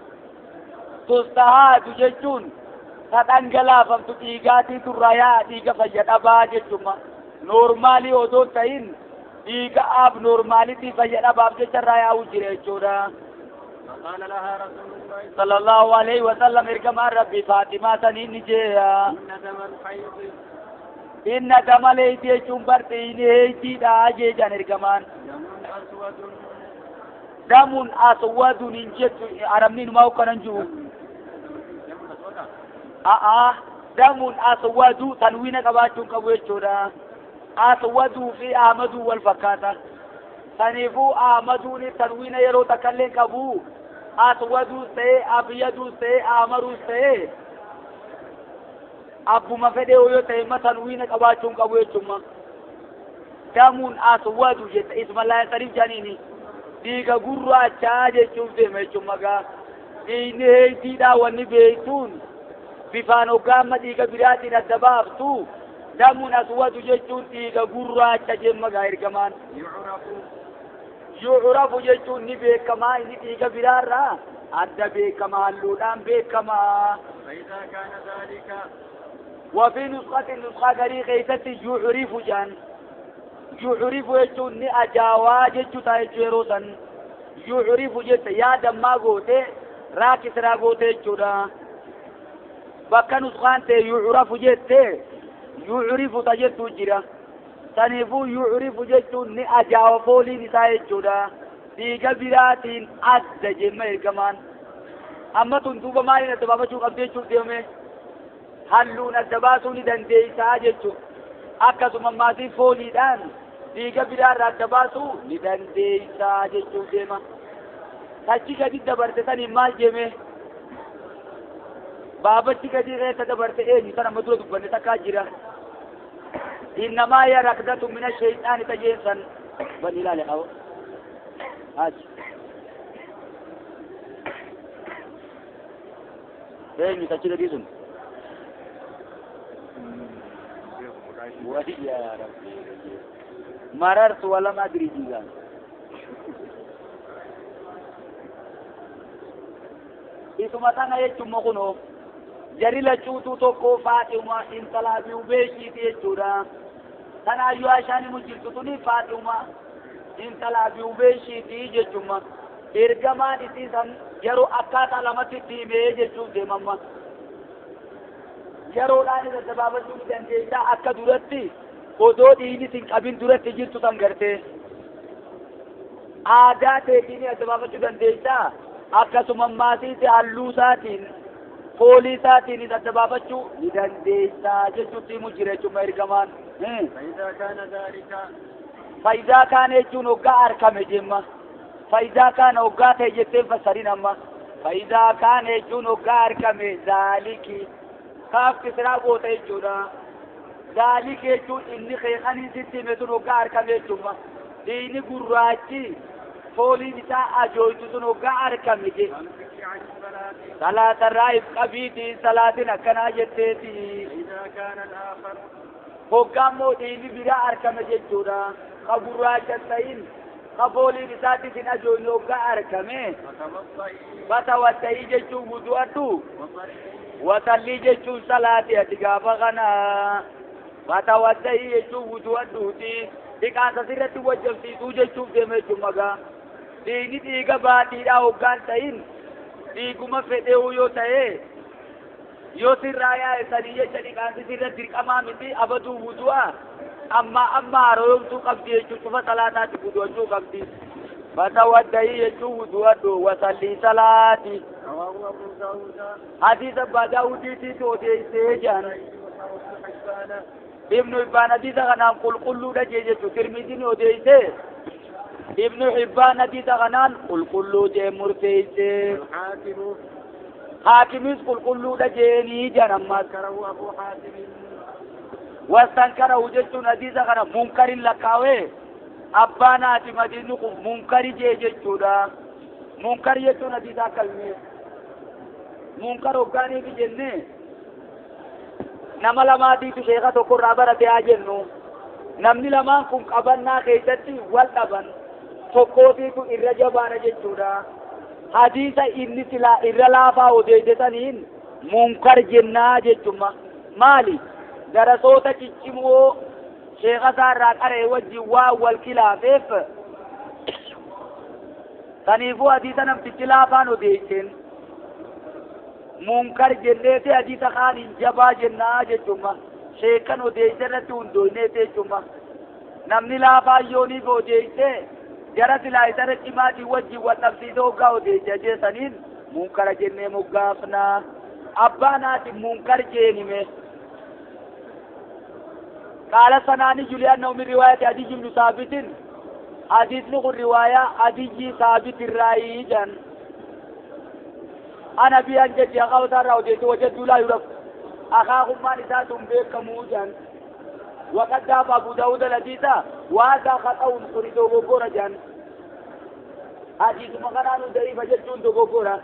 تستهاد يجون تنقلافمtu dhiigaatii turraa yaa dhiiga fayya dhabaa jechuma noormaalii odoo ta'in dhiiga ab noormaalitii fayya dhabaaf jecha irraa yaa'u jira jechuudha. Sallallahu alayhi wa sallam ergamaan Rabbi Faatimaa saniin ni jeeya. Inna dama leeyti jechuun barxiini heeytiidha jeejaan ergamaan. Damun aswadun hin jettu arabni inumaa ukkanan jiru. Damun aswadu tanwiina qabaachuun qabu jechuudha. Aswaduu fi ahmaduu wal fakkaata. Saniifuu ahmaduun tanwiina yeroo takka illee qabu. Aswaduus ta'ee abyaduus ta'ee ahmaruus ta'ee abbuma fedhee yoo ta'e ma tanwiina qabaachuun qabu jechuudha. Damun aswadu jetta isma laa sariif janiini dhiiga gurraachaa jechuuf deema jechuudha gaa. Dhiigni heeytiidhaa wanni beektuun bifaan hoggaama dhiiga biraatiin adda baaftu damuun aswadu jechuun dhiiga gurraacha jemma gaa ergamaan. Yucrafu jechuun ni beekamaa inni dhiiga biraarraa adda beekamaa halluudhaan beekamaa. وفي نسخة نسخة garii keessatti yucrafu jaan yucrafu jechuun ni ajaawaa jechuu ta'a jechuu yeroo san yucrafu jette yaa dammaa goote raakisraa goote jechuudha. Bakka nuskaan ta'e yucrafu jette yucrafu ta jettu jira saniifuu yucrafu jechuun ni ajaawa fooliin isaa jechuudha dhiiga biraatiin adda jemma ergamaan amma tun duuba maaliin adda baafachuu qabdi jechuuf deeme halluun adda baasuu ni dandeeysaa jechuudha akkasuma maatii fooliidhaan dhiiga biraarraa adda baasuu ni dandeeysaa jechuuf deema tachi gadi dabarte saniin maal jeme baabachi gadi keessa dabarte eenyu sana amma dura dubbanne takkaa jira innamaa hiya rakdatu mina shayxaani tajeensan bani ilaale qabo achi eenyu tachi gadii sun wayya rabbi marartu walam adri jiga isuma tana jechuun kunoo jari lachuutu tokko Faaxuma intala Abi Ubeeshiiti jechuudha. Tanaayyuu Aishaan himu jirtu tuni Faaxuma intala Abi Ubeeshiiti jechuudha. Ergamaan isii san yeroo akkaataa lamatti itti himee jechuuf deemamma. Yeroodhaan isa dabaabachuu ni dandeessaa akka duratti odoo dhiigni sin qabin duratti jirtu san gartee. Aadaa teetiin adda baafachuu dandeessaa akkasuma maasiitti halluu isaatiin foolii isaatiin adda baafachuu ni dandeessaa jechuutti himu jira jechuudha ergamaan. فإذا كان ذلك فإذا كان يجون وقع أركم جمّا فإذا كان وقع تيجتين فسرين أما فإذا كان يجون وقع أركم ذلك كاف كسرا قوتا يجونا ذلك يجون إني خيخاني ستي متون وقع أركم يجوما ديني قراتي فولي نساء أجويتون وقع أركم يجي صلاة الرائف قبيتي صلاة نكنا جتتي إذا كان الآخر هقامو ديني برا أركم يجونا قبراتين قبولي نساتي تنجوين وقع أركمه فتوتي جتو وضوءتو وصلي جتو صلاتي أتقافا غنا فتوتي جتو وضوءتو dhiqaansa sirratti wajjabsiisuu jechuuf deema jechuun magaa dhiigni dhiiga baatiidhaa hoggaan ta'in dhiiguma fedheewu yoo ta'e yoo sirraa yaa'e sanii jecha dhiqaansi sirratti dirqamaa miti abaduu wudu'a amma amma haroomsuu qabdi jechuun cufa salaataatti wudu'achuu qabdi fatawadda'ii jechuun wudu'adhu wasallii salaati hadiisa abbaa daawudiitiitu odeessee jedhan ابن حبان حديث غنان قل قلوا دجي جچو ترمذي ني اوديسه ابن حبان حديث غنان قل قلوا جي مرتيسه حاكم حاكم قل قلوا دجي ني جنما كره ابو حاتم واستنكره جچو حديث غنا منكر لكاوي ابانا مدينه منكر جي جچو دا منكر جچو حديث كلمه منكر وغاني بي جنه nama lamaatiitu sheeka tokko irraa barate haa jennu namni lamaan kun qabannaa keessatti wal dhaban tokkootiitu irra jabaana jechuudha hadiisa inni silaa irra laafaa odeessaniin munkar jennaa jechuma maali darasoota ciccimoo sheeka isaa irraa qaree wajjin waa wal kilaafeef saniifuu hadiisa namtichi laafaan odeesseen munkar jenneeti hadiisa kaaniin jabaa jennaa jechuma sheekan odeesse irratti hundoyneeti jechuma namni laafaa yooniif odeesse jara silaa isarra cimaatii wajjin wal dhabsiisee hoggaa odeesse jeesaniin munkara jennee moggaafnaa abbaanaati munkar jeenime qaala sanaani juliyaannahu min riwaayati adiyyi ibnu saabitin hadiisni kun riwaayaa adiyyi saabit irraayii jedhan أنا بيان جدي أخاو سارة وديت وجدت لا يرف أخاهم ما نساتهم بكموجا وقد داب أبو داود الحديث وهذا خطأ قريدو غورا جان حديث مغنان ضعيف جدون غورا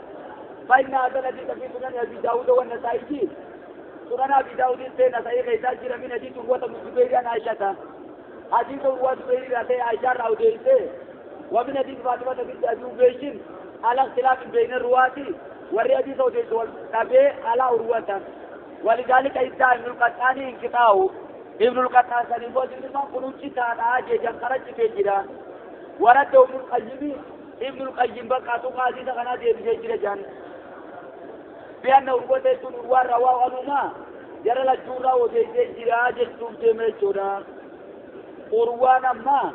فإن هذا الحديث في سنن أبي داود والنسائي سنن أبي داود النسائي غيث جرى من حديث عروة بن الزبير عن عائشة حديث عروة بن الزبير عن عائشة راوديته ومن حديث فاطمة بنت أبي أبيش على اختلاف بين الرواة والحديث والتابع على عروة ولذلك ادعى ابن القطان انقطاعه ابن القطان سليم وجد ما قلوب تانا جن خرج في جرا ورد ابن القيم ابن القيم بقى قاضي دغنا دي بجرا جان بأن عروة عروة رواه عنهما جرى الجورا ودي جرا جسوم دي جورا عروة نما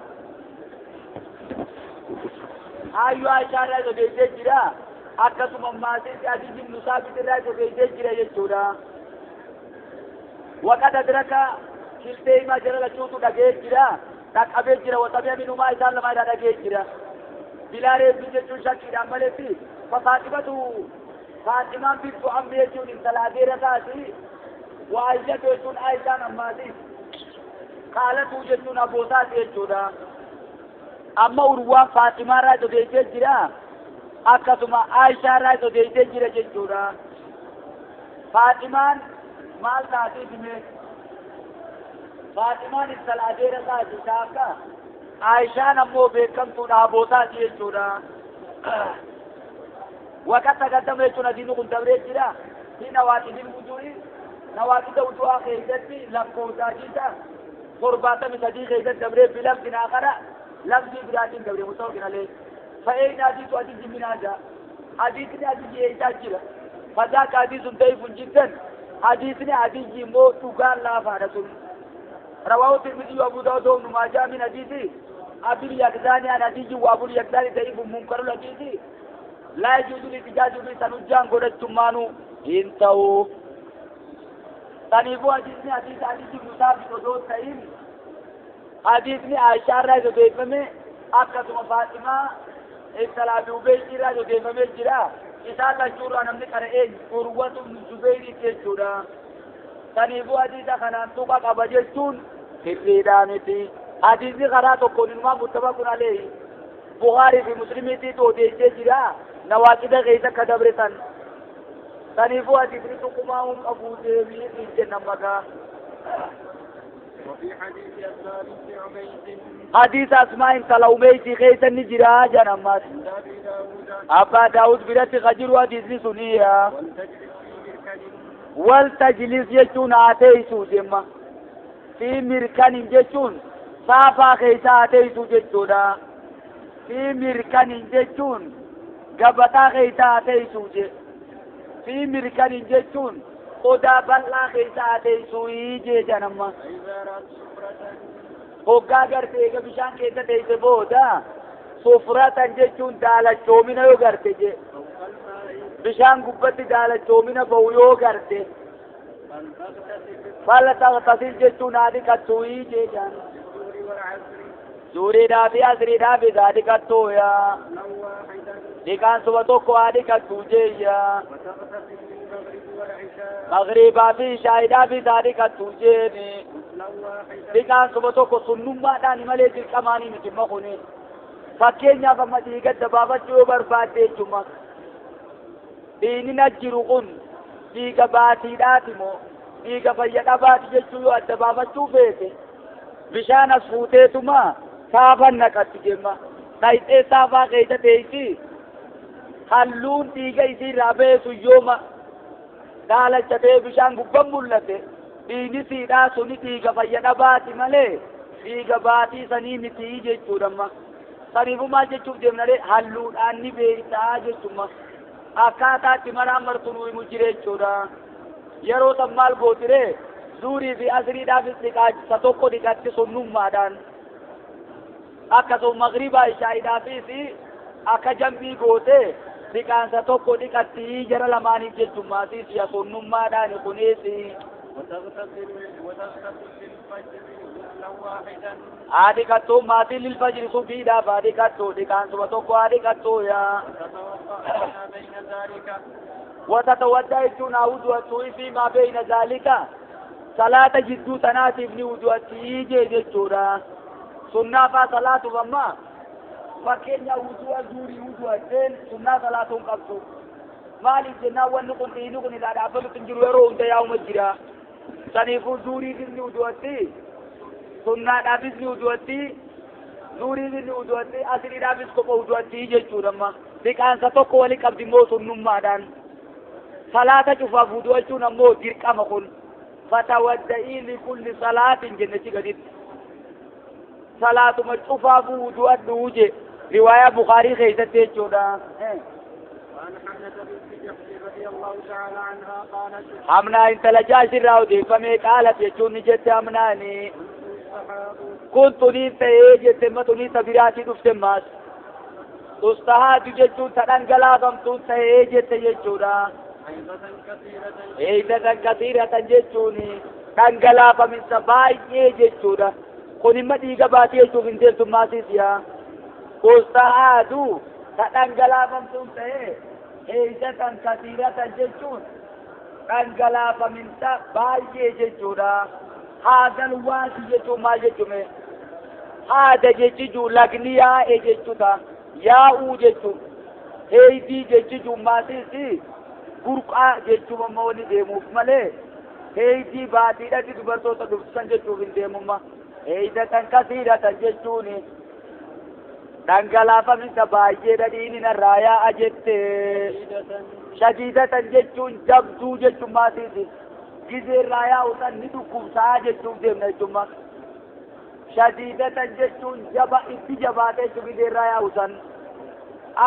ايوا اشاره دي جرا akkasuma maasitti adii ibnu saabit irraa odeessee jira jechuudha. Waqad adraka kilteemaa jala lachuutu dhagee jira dhaqqabee jira waxabee minumaa isaan lama irraa dhagee jira. Bilaa reebbii jechuun shakkiidhaan maletti faaximatu faaximaan bittu ammi jechuun intala adeera taati waa aishatu jechuun aishaan ammaati qaalatuu jechuun abbootaati jechuudha. Amma urwaan faaximaa irraa odeessee jira. Akkasuma Aishaa irraa odeessee jira jechuudha. Faaximaan maal taatiif hime? Faaximaan intala adeera taati akka Aishaan ammoo beekamtuudha abbootaati jechuudha. Waqt taqaddama jechuun hadiisni kun dabree jira. Fi nawaaqidil wuduu'i nawaaqida wudu'aa keessatti lakkoofsa hadiisa 73 keessatti dabree bilafdin aakhara lafdii biraatiin dabree mutawaqin alee. فأين حديث حديث من هذا؟ حديثنا حديث يحتاج فذاك حديث ضعيف جدا حديثنا حديث مو تقال لا فارس رواه الترمذي وابو داود وابن ماجه من حديث أبي اليقظان عن حديث وابو اليقظان ضعيف منكر الحديث لا يجوز الاحتجاج به سنجان قد تمانو انتهوا تنيبو حديثنا حديث حديث ابن ثابت ودود سعيد Hadiisni Aishaa irraa isa odeeffame akkasuma Faaximaa intala Abi Ubeeydi irraa isa odeeffamee jira. Isaan lachuurraa namni qara'ee Urwatu ibnu Zubeyriitti jechuudha. Saniifuu hadiisa kanaan tuqa qaba jechuun sirriidhaa miti. Hadiisni karaa tokkoon inumaa muttafaqun alayhi. Bukhaarii fi Muslimiitiitu odeessee jira. Nawaaqida keessa akka dabre san. Saniifuu hadiisni tuqumaa hin qabu deebii hin jennan magaa. وفي حديث أسماء بنت عميس Hadiisa Asmaa intala Umeysii keessa ni jira jedhan ammaas. عند أبي داود Abbaa Daawud biratti ka jiru hadiisni suniya. ولتجلس في مركن Wal tajlis jechuun haa teessuu jemma. Fi mirkanin jechuun saafaa keessa haa teessuu jechuudha. Fi mirkanin jechuun gabataa keessa haa teessuu je. Fi mirkanin jechuun qodaa bal'aa keessa haa teessuu jee jedhan amma. فإذا رأت سفرة Hoggaa garte eega bishaan keessa teesse booda sufratan jechuun daalachoomina yoo garte je. فوق الماء Bishaan gubbatti daalachoomina ba'u yoo garte فلتغتسل fala taghtasil jechuun haa dhiqattuu jee jedhan. بالظهر والعصر Zuuriidhaa fi asriidhaa fi haa dhiqattuu yaa. غسلا واحدا Dhiqaan suba tokko haa dhiqattuu jeeyya. وتغتسل للمغرب والعشاء Magriibaa fi ishaa'iidhaa fi haa dhiqattuu jeeni. غسلا واحدا Dhiqaan suba tokko sunnummaadhaan malee dirqamaanii miti ma kuni. Fakkeenyaaf amma dhiiga dabaafachuu yoo barbaadde jechuma. Dhiigni na jiru kun dhiiga baatiidhaati moo dhiiga fayya dhabaati jechuu yoo adda baafachuu feete bishaan as fuuteetuma saafan naqatti jemma. Dhayxee saafaa keessa teessi halluun dhiiga isiirraa ba'e yooma daalachatee bishaan gubban mul'ate dhiigni siidhaa suni dhiiga fayya dhabaati malee dhiiga baatii sanii mitii jechuudha amma. Saniifuu maal jechuuf deemna ree halluudhaan ni beektaa jechuudha. Akkaataatti maraan martu nu himu jira jechuudha. Yeroo san maal gooti ree zuurii fi asriidhaafis dhiqaachisa tokko dhiqatti sunnummaadhaan. Akkasuma magriibaa ishaa'iidhaafis akka jambii gootee dhiqaansa tokko dhiqatti jara lamaaniif jechummaa siya sunnummaadhaan kunis. وتغتسل وتغتسل للفجر غسلا واحدا Haa dhiqattuu maatiin lilfajri subiidhaaf haa dhiqattuu dhiqaansuma tokko haa dhiqattuu yaa. وتتوضأ فيما بين ذلك وتتودع jechuun haa wudu'attuu fi maa beeyna zaalika salaata jidduu tanaatiif ni wudu'attii jee jechuudha. Sunnaa faa salaatuuf amma fakkeenya wudu'a zuurii wudu'atteen sunnaa salaatuun qabdu. Maaliif jennaan wanni kun dhiigni kun irraa dhaabbatutti hin jiru yeroo hunda yaa'uma jira. Saniifuu zuuriifis ni wudu'atti, sunnaadhaafis ni wudu'atti, zuuriifis ni wudu'atti, asriidhaafis kopha wudu'atti jechuudha amma. Dhiqaansa tokko wali qabdi immoo sunnummaadhaan. Salaata cufaaf wudu'achuun ammoo dirqama kun. Fatawadda'ii likulli salaatin jennechi gaditti. Salaatuma cufaafuu wudu'adhu je. Riwaayaa Bukaarii keessatti jechuudha. وعن حمنة بنت جحش رضي الله تعالى عنها قالت Hamnaa intala jaashirraa odeeffamee qaalat jechuun ni jette hamnaani. كنت أستحاض Kun tunii ta'ee jette ma tunii ta biraatii dhufte maas. Ustahaatu jechuun ta dhangalaafamtuun ta'ee jette jechuudha. حيضة كثيرة Eeydatan kasiiratan jechuun dhangalaafaminsa baay'ee jechuudha. Kun imma dhiiga baatii jechuuf hin deemtu maasiis yaa. Ustahaatu ta dhangalaafamtuun ta'ee eeydatan kasiiratan jechuun dhangalaafaminsa baay'ee jechuudha. Haadal waasi jechuun maal jechume? Haada jechiju lagni yaa'e jechuudha. Yaa'uu jechuun. Heeydii jechiju maasiis burqaa jechuun amma wani deemuuf malee heeydii baatiidhatti dubartoota dhufsan jechuuf hin deemumma. Heeydatan kasiiratan jechuun dhangalaafaminsa baay'ee dhadhiini narraa yaa'a jette. شديدة Shadiidatan jechuun jabduu jechuun maasiisi. Gizee irraa yaa'u san ni dhukkubsaa jechuuf deemna jechuun Shadiidatan jechuun jaba itti jabaate jechuun gizee irraa yaa'u san.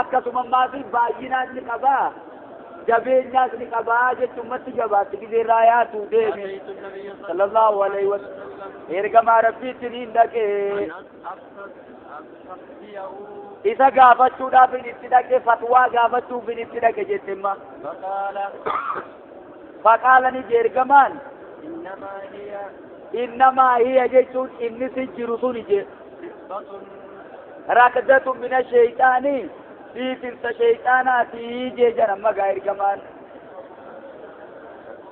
Akkasuma maasii baay'inaas ni qabaa. Jabeenyaas ni qabaa jechuun matti jabaatti gizee irraa yaatu deeme. أتيت النبي صلى Sallallahu alaihi wasallam. الله عليه وسلم Ergamaa Rabbiitti ni dhaqee. أن أستفتيه Isa gaafachuudhaaf hin itti dhaqe fatwaa gaafachuuf hin itti dhaqe jettemma. فقال Faqaala ni je ergamaan إنما هي Innamaa hiya jechuun inni si jiru suni je. Rakdatu mina shayxaanii dhiitinsa shayxaanaatii jee jedhan magaa ergamaan.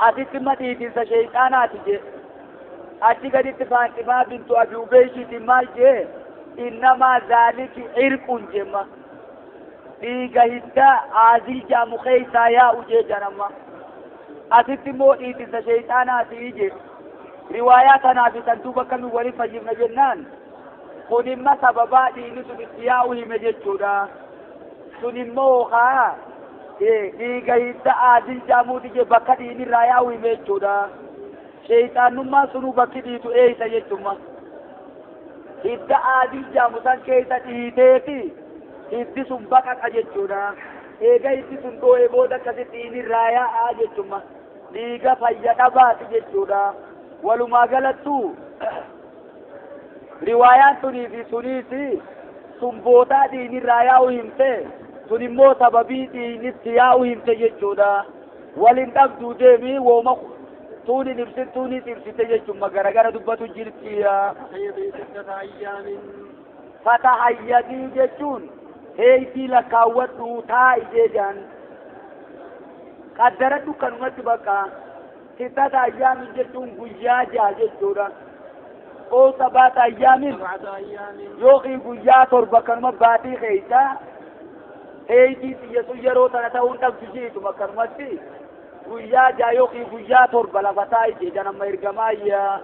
Asitti imma dhiitinsa shayxaanaati je. Achi gaditti Faaximaa bintu Abi Ubeyshiitiin maal jee? Innamaa zaaliki irqun jemma. Dhiiga hiddaa aazil jedhamu keessaa yaa'u jee jedhan. Asitti immoo dhiitinsa shayxaanaatii jee. Riwaayaa tanaa fi san duuba akkamiin waliin fayyifna jennaan kun imma sababaa dhiigni sun itti yaa'u hime jechuudha. Sun immoo haa dhiiga hidda aazil jedhamuuti jee bakka dhiigni irraa yaa'u hime jechuudha. Shayxaanummaan sunuu bakki dhiitu eeysa jechuma. Hidda aazil jedhamu san keessa dhiiteeti hiddi sun baqaqa jechuudha. Eega hiddi sun dhoo'ee booda akkasitti dhiigni irraa yaa'aa jechuma. Dhiiga fayya dhabaati jechuudha. Walumaa galattu riwaayaan tunii fi suniisi sun bootaa dhiigni irraa yaa'u himte sun immoo sababii dhiigni itti yaa'u himte jechuudha. Walin dhabduu deemii wooma tuunin ibsin tuunis ibsite jechuudha garagara dubbatu jirti. Fatahayyadii jechuun heeyitii lakkaawwadhu taa'i jeedhaan qaddaradhu kanumatti bakka sittata ayyaamin jechuun guyyaa ja'a jechuudha. Oo sabaata ayyaamin yookiin guyyaa torba kanuma baatii keessa heeyitii xiyya sun yeroo tana ta'uun dhabdu jiituma kanumatti guyyaa ja'a yookiin guyyaa torba lafa taa'i jeedhaan amma ergamaayyaa.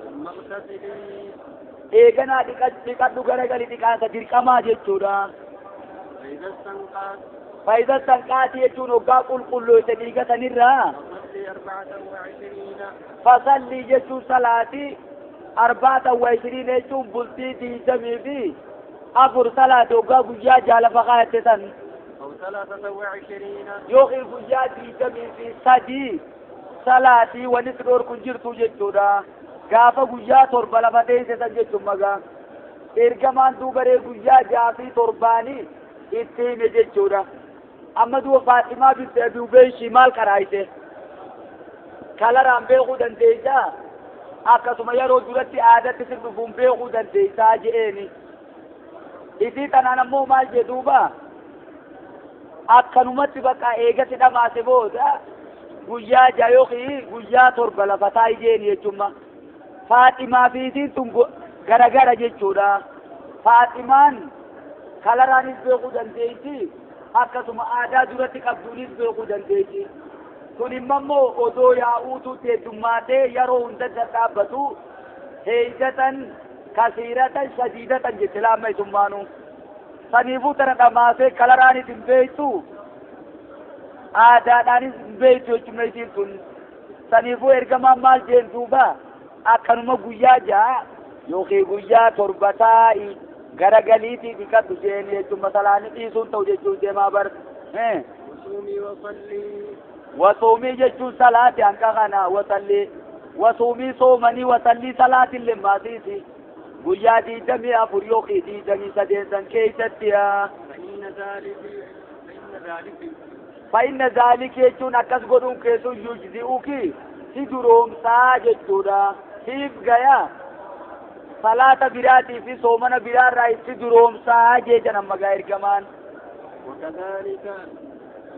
Eeganaa dhiqadhu garagali dhiqaansa dirqamaa jechuudha. Faayidaa sanqaatii jechuun hoggaa qulqulloofte dhiiga sanirraa. Fasallii jechuun salaatii 24 jechuun bultii 24 salaati hoggaa guyyaa ja'a lafa kaayyatte san. Yookiin guyyaa 23 salaatii wanni si dhorku jirtu jechuudha. Gaafa guyyaa torba lafa teesse san jechuun magaa. Ergamaan duubaree guyyaa 6 fi 7 itti hime jechuudha. Amma duuba Faaximaa binti Abi Ubeyshii maal qaraayite? Kalaraan beekuu dandeessaa? Akkasuma yeroo duratti aadatti si dhufuun beekuu dandeessaa je'eeni. Isii tanaan ammoo maal jee duuba? Akkanumatti bakka eega si dhamaase booda guyyaa 6 yookiin guyyaa 7 lafa taa'i jeeni jechuudha. Faaximaa fi isiin tun garagara jechuudha. Faaximaan kalaraanis beekuu dandeessi akkasuma aadaa duratti qabduunis beekuu dandeessi. Kun immoo odoo yaa'uutu heddummaatee yeroo hunda dhaabbatu heeysatan kasiiratan shadiidatan jette laamma isummaanuu. Saniifuu tana dhamaasee kalaraanis hin beektu aadaadhaanis hin beektu jechuudha isiin tun. Saniifuu ergamaan maal jeen duuba akkanuma guyyaa 6 yookiin guyyaa 7 taa'i garagaliitii dhiqadhu jeen jechuudha. Salaanni dhiisuun ta'u jechuun deemaa bar. Wasuumii jechuun salaati hanqa kana wasallii wasuumii soomanii wasallii salaatillee maasiisi guyyaa 24 yookiin 23 san keessatti. Fa'inna zaaliki jechuun akkas godhuun keessuun yujzi'uki si duroomsaa jechuudha. Siif gaya salaata biraatii fi soomana biraarraa itti duroomsaa jeedhan amma gaa ergamaan.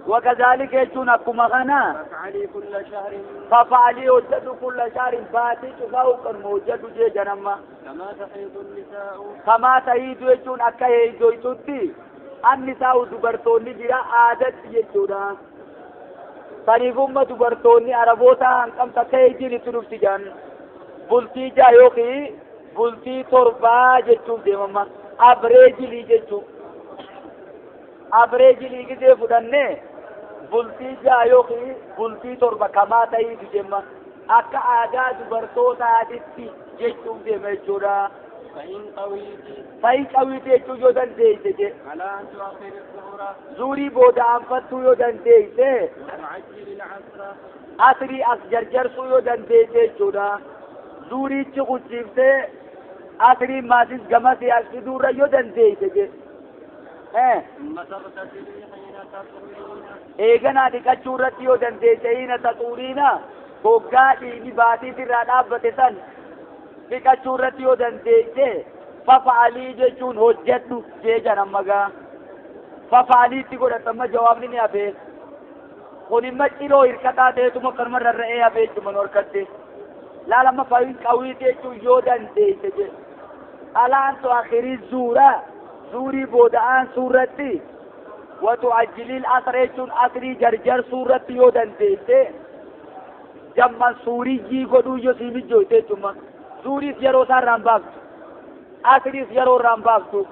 وكذلك يجون أكما غنا ففعلي وجد كل شهر باتي تفاوق موجد جيجا نما كما تهيد يجون أكا يجوي تدي النساء دبرتوني جرا عادت يجونا طريقهم دبرتوني عربوتا هنكم تكيجي لتنفتي جان بلتي جايوكي بلتي تربا جيجون ديماما أبريجي لي جيجون أبريجي لي جيجي فدنه bultii ja'a yookiin bultii torba kamaa ta'iitu jemma akka aadaa dubartootaatitti jechuun deema jechuudha. Fa'in qawiiti jechuun yoo dandeesse je. Zuurii booda anfattuu yoo dandeesse. Asrii as jarjarsuu yoo dandeesse jechuudha. Zuuriichi kuchiiftee asrii maasis gamasii as fiduurra yoo dandeesse je. Eeganaa dhiqachuu irratti yoo dandeesse hiina taxuuriina hoggaa dhiigni baatiit irraa dhaabbate san Dhiqachuu irratti yoo dandeesse fafa'alii jechuun hojjedhu jee jedhan magaa. Fafa'aliitti godhatama jawaabni ni hafe. Kun imma ciroo hirkataa ta'etuma kanuma rarra'ee hafee jechuudha nu harkatti. Laalama fa'in qawiiti jechuun yoo dandeesse jedhe. Alaan tu'akhirii zuura zuurii booda'aan suurratti watu'ajjiliil asra jechuun asrii jarjar suurratti yoo dandeesse jamman suuriyyii godhuu yoo sii mijjooyte jechuudha. Zuuriis yeroo isaa irraan baaftu asriis yeroo irraan baaftu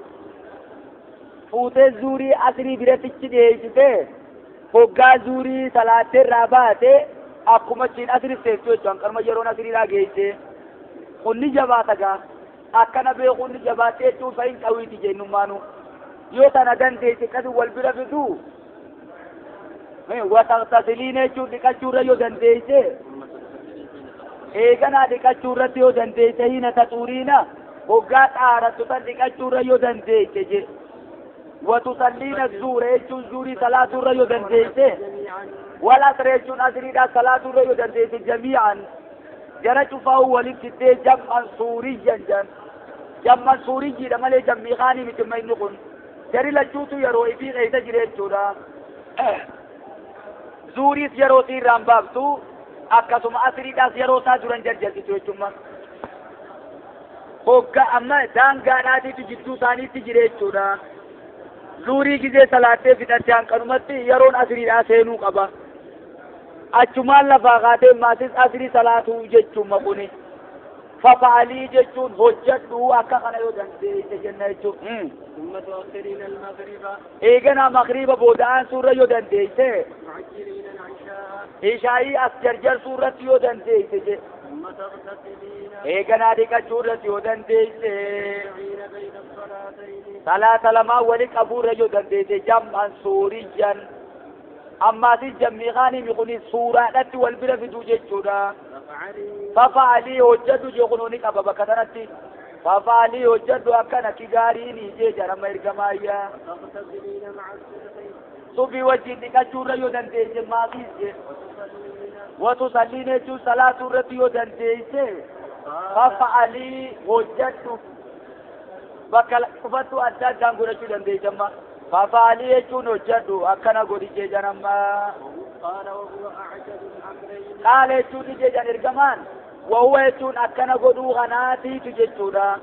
fuutee zuurii asrii birattichi dhiyeessitee hoggaa zuurii salaattee irraa baate akkuma achiin asriif teessu jechuudha. Hanqanuma yeroon asriidhaa geesse kun ni jabaata gaa. Akkana beekuun ni jabaate jechuun fa'in qawiiti jennummaanu yoo tana dandeesse akkasi wal bira fidu wataqtasiliin jechuun dhiqachuurra yoo dandeesse eeganaa dhiqachuurratti yoo dandeesse hina taxuuriina hoggaa xaarattu tan dhiqachuurra yoo dandeesse je watusalliina zuura jechuun zuurii salaatuurra yoo dandeesse wal asra jechuun asriidhaa salaatuurra yoo dandeesse jamii'an jara cufaa'uu walitti fiddee jam'an suuriyyan jan jam'an suuriyyiidha malee jammii kaanii miti inni kun jari lachuutu yeroo ifii keessa jira jechuudha. Zuuriis yeroo isii irraan baaftu akkasuma asriidhaas yeroo isaa duran jarjarsitu jechuudha. Hogga amma daangaadhaatiitu jidduu isaaniitti jira jechuudha. Zuurii gizee salaattee fixatte hanqanumatti yeroon asriidhaa seenuu qaba. Achumaan lafaa kaatee maasis asrii salaatuu jechuudha kuni. Fafa'alii jechuun hojjedhu akka kana yoo dandeesse jenna jechuudha. ثم تؤخرين المغرب Eeganaa magriiba booda'aan suurra yoo dandeesse تعجلين العشاء ishaayii as jarjar suurratti yoo dandeesse je ثم تغتسلين eeganaa dhiqachuu irratti yoo dandeesse تجمعين بين الصلاتين salaata lamaan wali qabuurra yoo dandeesse jam'an suuriyyan ammaasis jammii kaanii kuni suuraadhatti wal bira fiduu jechuudha. فافعلي Fafa'alii hojjedhu jee kunuu ni qaba bakka sanatti. Fafa'alii hojjedhu akkana kigaariin jee jedhama ergamaayyaa. وتغتسلين مع الصبح Subii wajjin dhiqachuurra yoo dandeesse maasiis jee. وتصلين Watusalliin jechuun salaatuu irratti yoo dandeesse fafa'alii hojjedhu bakka qufattu adda addaan godhachuu dandeesse amma. Fafa'alii jechuun hojjedhu akkana godhi jee jedhama. قال وهو أعجب الأمرين Qaala jechuun ni jedhan ergamaan wahuwa jechuun akkana godhuu kanaatiitu jechuudha.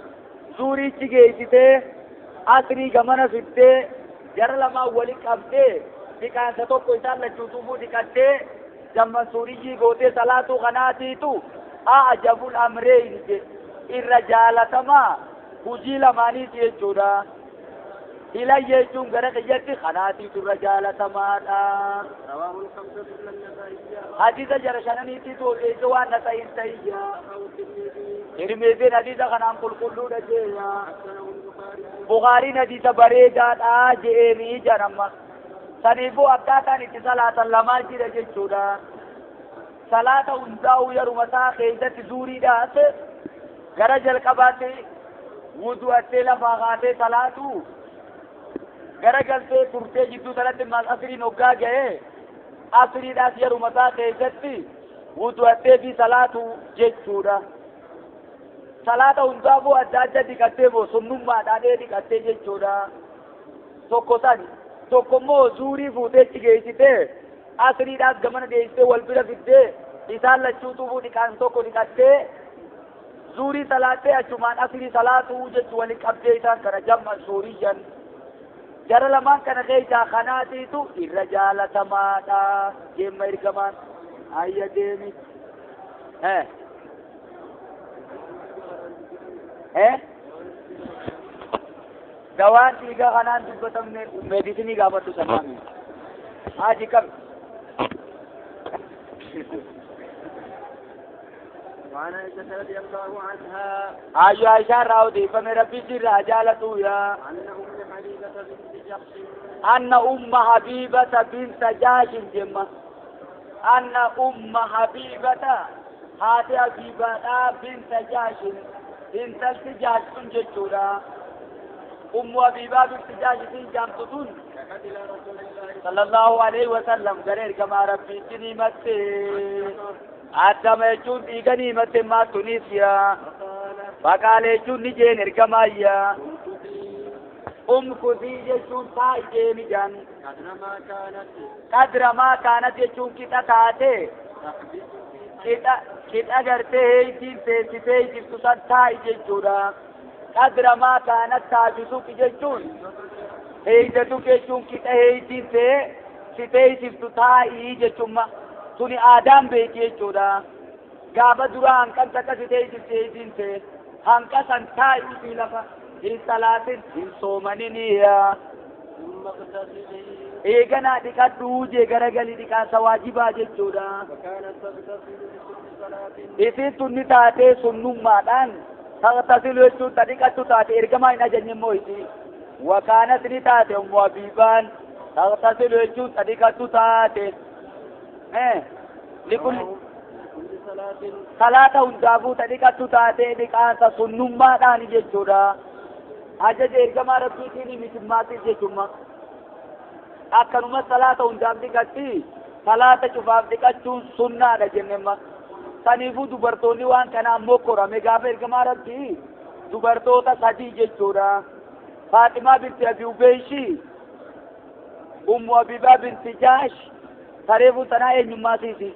Zuuriichi geessitee asrii gamana fiddee jara lamaan wali qabdee dhiqaansa tokko isaan lachuutuufuu dhiqattee jamman suuriyyii gootee salaatuu kanaatiitu a'jabul amreyn je irra jaalatamaa hujii lamaaniiti jechuudha. Hilan jechuun gara kiyyatti kanaatiitu irra jaalatamaadha. رواه الخمسة إلا النسائي Hadiisa jara shananiitti odeesse waan nasa'iin ta'iyya. أو الترمذي Tirmiziin hadiisa kanaan qulqulluudha jeeya. حسنه البخاري Bukaariin hadiisa bareedaadha je'eenii jedhama. Saniifuu akkaataan itti salaatan lamaa jira jechuudha. Salaata hundaa'uu yeruma isaa keessatti zuuriidhaas gara jalqabaatti wudu'attee lafaa kaatee salaatu gara galtee turtee jidduu sanatti maal asriin hoggaa ga'ee asriidhaas yeruma isaa keessatti wudu'attee fi salaatu jechuudha. Salaata hundaafuu adda adda dhiqattee moo sunnummaadhaan ee dhiqattee jechuudha. Tokko sani tokko immoo zuurii fuutee itti geessitee asriidhaas gamana geessitee wal bira fiddee isaan lachuu xufuu dhiqaan tokko dhiqattee zuurii salaattee achumaan asrii salaatuu jechuu waliin qabdee isaan kana jamman suuriyyan. Jara lamaan kana keessaa kanaatiitu irra jaalatamaadha jeemma ergamaan ayya deemi. Dawaan dhiigaa kanaan dubbatamne meedisinii gaafadhu sanaami. Haji qabi. وعن عائشة رضي الله عنها Ayyo Aishaa irraa odeeffame rabbi sirraa jaalatu yaa. أن أم حبيبة بنت جحش أن أم حبيبة بنت جاش جمة أن أم حبيبة هاتي حبيبة بنت جاش بنت جاش جتشورا أم حبيبة بنت جاش جامتون شكت إلى رسول الله صلى الله عليه وسلم قرير كما ربي تنيمت أدم يجون إيغنيمت ما تونسيا فقال Faqaala jechuun ni jeen ergamaayya. Umkusii jechuun taa'i jeeni jaan. Qadra maa kaanat jechuun qixa taate. Qixa gartee heeytiin teessitee jirtu san taa'i jechuudha. Qadra maa kaanat taasisuki jechuun heeytatu jechuun qixa heeytiin si teessiftu taa'ii jechuun tuni aadaan beeki jechuudha. Gaafa dura hanqan takka si teessifte heeytiin tee hanqa san taa'ii fi lafa hin salaatin hin soomaniniya. Eeganaa dhiqadhuu jee garagalii dhiqaansa waajibaa jechuudha. Isiin tun ni taatee sunnummaadhaan tagtasilu jechuun ta dhiqattu taate ergamaa hin ajajne immoo isii. Wakaanas ni taate Ummu Habiibaan tagtasilu jechuun ta dhiqattu taate. Salaata hundaafuu ta dhiqattu taate dhiqaansa sunnummaadhaan jechuudha. Ajaja ergamaa rabbiitiin mitimmaatis jechuudha. Akkanuma salaata hundaaf dhiqatti salaata cufaaf dhiqachuun sunnaadha jennemma. Saniifuu dubartoonni waan kanaan mokkorame gaafa ergamaa rabbii dubartoota sadii jechuudha. Faaximaa binti Abi Ubeyshii, Ummu Habiibaa binti Jaash, tareefuu tanaa eenyummaa siisi.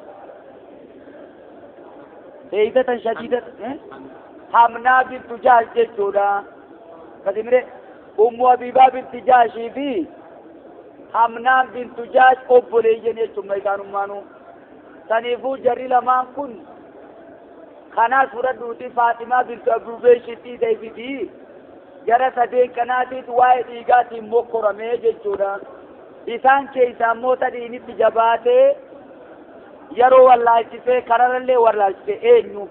Heeydatan shadiidatan Hamnaa bintu Jaash jechuudha. Kasimire Ummu Habiibaa binti Jaashii fi Hamnaan bintu Jaash obboleeyyan jechuudha isaanummaanuu. Saniifuu jarri lamaan kun kanaas fudhadhuuti Faaximaa bintu Abi Ubeyshitti deebitii jara sadeen kanaatiif waa'ee dhiigaatiin mokkoramee jechuudha. Isaan keessaa immoo tadhiinitti jabaatee yeroo wallaalchisee kararallee wallaalchisee eenyu?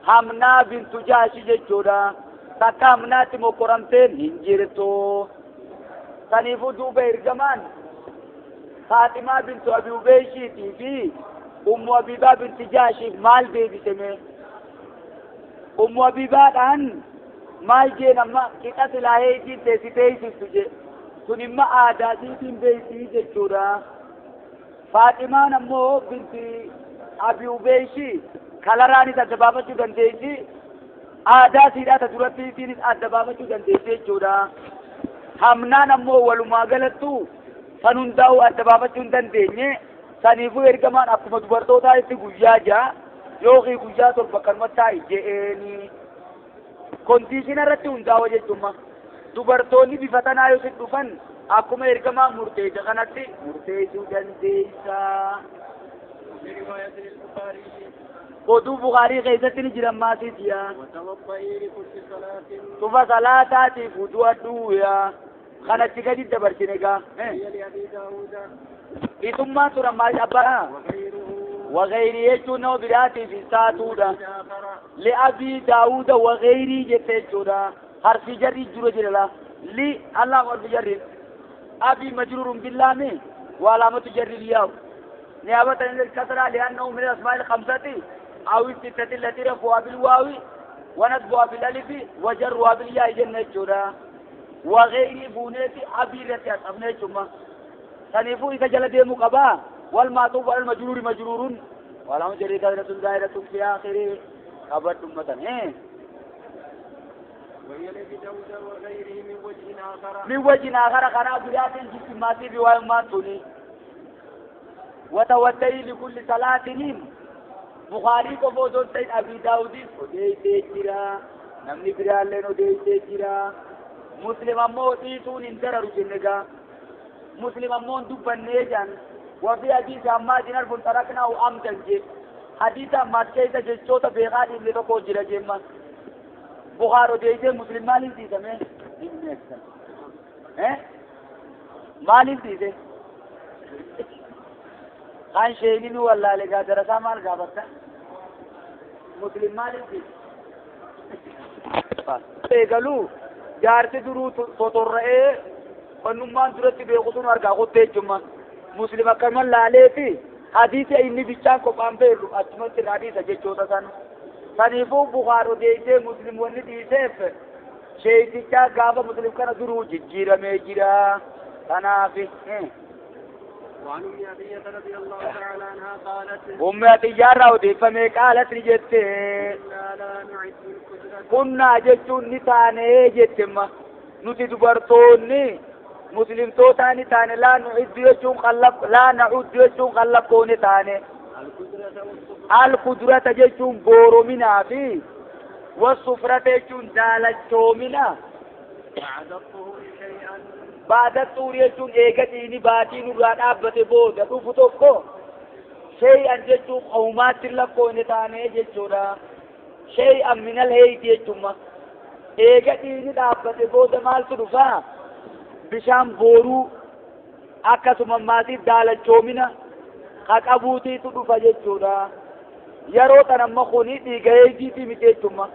Hamnaa bintu Jaashi jechuudha. Takka hamnaatti mokkoramteen hin jirtu. Saniifuu duuba ergamaan Faaximaa bintu Abi Ubeyshiitii fi Ummu Habiibaa binti Jaashiif maal deebiseme? Ummu Habiibaadhaan maal jeen amma qixa silaa heeytiin teessi teessiftu jee. Sun imma aadaa siitiin beeksii jechuudha. Faaximaan ammoo binti Abi Ubeyshii kalaraanis adda baafachuu dandeessi. Aadaa siidhaa ta durattiitiinis adda baafachuu dandeessi jechuudha. Hamnaan ammoo walumaa galattu san hundaa'uu adda baafachuu hin dandeenye. Saniifuu ergamaan akkuma dubartootaa itti guyyaa 6 yookiin guyyaa 7 kanuma taa'i je'eeni. Kondiishina irratti hundaa'u jechuudha. Dubartoonni bifa tanaa yoo sitti dhufan akkuma ergamaan murteessa kanatti murteessuu dandeessa. Oduu Bukaarii keessatti ni jiran maasiitiya. Tufa salaataatiif wudu'adhuuya. Kanatti gadi dabarsine gaa. Isummaan tura maal abbaa? Wagayrii jechuun nama biraatiif hin taatuudha. Li'abii Daawuda wagayrii jette jechuudha. Harfi jarri jira jira la. Li Allah harfi jarri. Abi majruurun billaami waalaamatu jarri liyaa'u. Niyaabatan ilkasraa li'annahu min asmaa'il khamsati aw sittati allati rafu'a bilwaawi wa nasbu'a bilalifi wa jarru'a bilyaa'i jenna jechuudha. Wagayrii fuuneeti abii irratti haxafne jechuudha. Saniifuu isa jala deemuu qabaa. والمعطوف على المجرور مجرور ولا مجري كثرة دائرة في آخره قبل أمة. وهي لأبي داود وغيره من وجه آخر. من وجه آخر قناة بريات جسمات رواية ما توني. وتودي لكل صلاة بخاري كفوزون سيد أبي داود ودي تجرا نمني بريال ودي تجرا مسلم أمو تيتون انترى رجنجا مسلم أمو دبن نيجان. وفي حديث عماد ألف تركناه عمدا جي حديث عماد كيسا جيشوتا بيغاد اللي تقول جرا جيما بخاري ديجي مسلم مالين ديسا مين مالين ديسا خان شيني والله لقا درسا مال قابطا مسلم مالين ديسا قالوا جارتي درو تطرئي فنمان درتي بيغسون أرقا قد جمع مسلم كمان لالي حديث إني بيشان كوبان بيرو أتمنى الحديث أجي چوتا سان سنيفو بخاري ديجي مسلم وني ديسف شيء تيجا غابة مسلم كان درو جيرا ميجيرا تنافي. وعن أم عطية رضي الله تعالى عنها قالت أم عطية راودي فمي قالت رجت لا نعد القدرة كنا جتون نتاني جتما نتي دبرتوني مسلم توتاني تاني لا نعد يجون خلق لا نعد يجون خلقوني تاني القدرة جتون بورو منا في والصفرة جتون دالتو منا بعد الطهور شيئا بعد الطهور جتون إيجاتيني باتي نوران أبتي بودا تفتوكو شيئا جتون قومات لقوني تاني جتونا شيئا من الهيت جتون إيجاتيني أبتي بودا مال تدفع bishaan booruu akkasuma maatii daalachoomina haqabuutiitu dhufa jechuudha. Yeroo tan amma kuni dhiiga eegiitii miti jechuudha.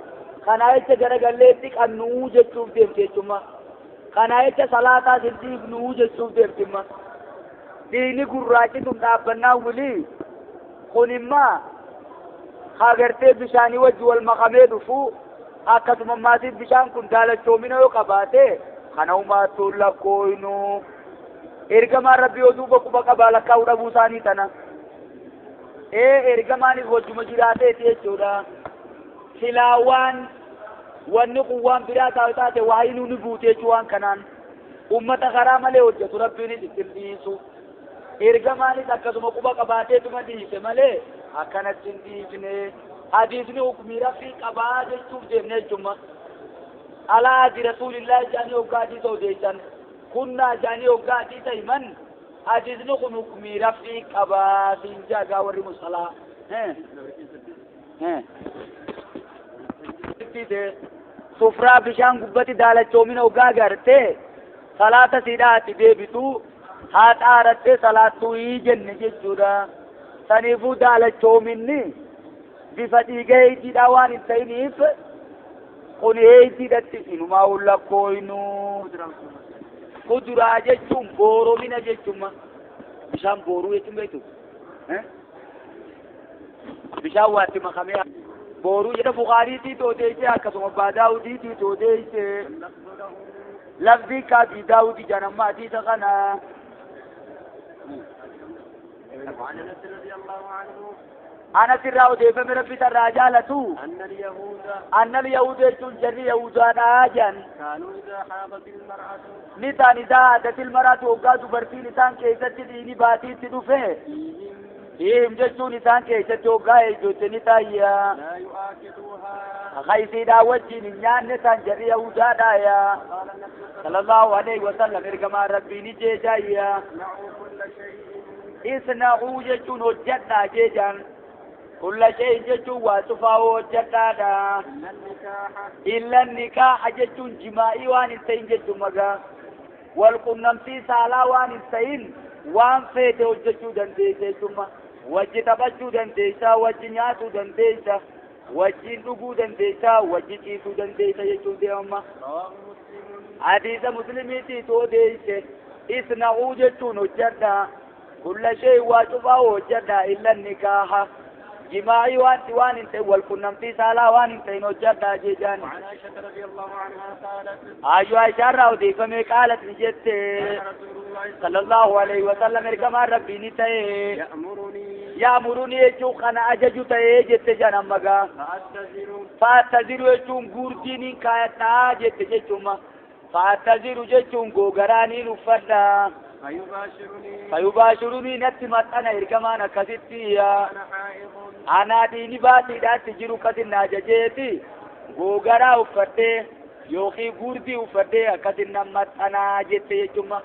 Kanaa jecha garagalleetti qannuu jechuuf deemti jechuudha. Kanaa jecha salaataa sin dhiifnuu jechuuf deemti. Dhiigni gurraachi tun dhaabbannaa wilii kun immoo hagartee bishaanii wajji wal makamee dhufu akkasuma maatii bishaan kun daalachoomina yoo qabaate kana umaatu lakkoynu ergamaan rabbi yoo duuba quba qabaa lakkaa'uu dhabuu isaanii tana ergamaanis wajjuma jiraateeti jechuudha. Silaa waan wanni kun waan biraa taate waayinuu ni buute jechuu waan kanaan ummata karaa malee hojjetu rabbiinis ittiin dhiisu. Ergamaanis akkasuma quba qabaateetuma dhiise malee akkanatti hin dhiifne. Hadiisni hukumii rabbii qabaa jechuuf deemne jechuudha. على عهد رسول الله جاني وقاتي سوديسان كنا جاني وقاتي تيمن حديث نكون حكمي رفيق أبا سنجا قاوري مصلا سفرا بشان قبتي دالة چومين وقا غرتي صلاة سيداتي ديبتو هات آرتي صلاة توي جنة ججورا سنفو دالة چوميني بفتي غيتي داوان التينيف kun eeysiidhatti inumaa lakkoynu kuduraa jechuun booromina jechuun bishaan booruu jechuun beektu bishaan waatti makamee booruu jedha Bukaariitii tooteessee akkasuma Abbaa Daawudiitii tooteessee lafzi kaabii Daawudii jedhama hadiisa kana. وعن أنس رضي الله عنه أنس الراودي فمن ربي الرجالة أن اليهود يجون جري يهودا راجا كانوا إذا حاضت المرأة نتان إذا عادت المرأة وقادوا برتي نتان كيست ديني باتي تدفه فيهم جسون نتان كيست وقا يجوت نتايا لا يؤاكلوها خيسي دا وجه نيان نتان جري يهودا دايا صلى الله عليه وسلم إرقما ربي نجي جايا اصنعوا اصنعوا جسون وجدنا جيجا كل شيء جتو وصفاه جتادا إلا النكاح جتو جماعي وان التين جتو مغا والقنمتي سالا وان التين وان فيته جتو دنديسة ثم وجه تبجو دنديسة وجه نياتو دنديسة وجه نقو دنديسة وجه تيسو دنديسة جتو ديوما حديث مسلمي تو ديسة اصنعوا جتو نجدا كل شيء وصفاه جدا إلا النكاح جماعي وان انت والكنمتي سالا وان انت نوجدا جيجان. وعن عائشة رضي الله عنها قالت أيوة عائشة راودي فمي قالت نجت صلى الله عليه وسلم كما ربي نتي يأمرني يجو خنا أججو تي جت جنا مغا فأتزر يجو غورديني كايتا جت جتوما فأتزر جتو غوغراني نفدا فيباشرني نتمت أنا إركمان كستي أنا ديني باتي دات جرو كتنا ججيتي غوغرا أفتي يوخي غوردي أفتي كتنا مت أنا جت جتوما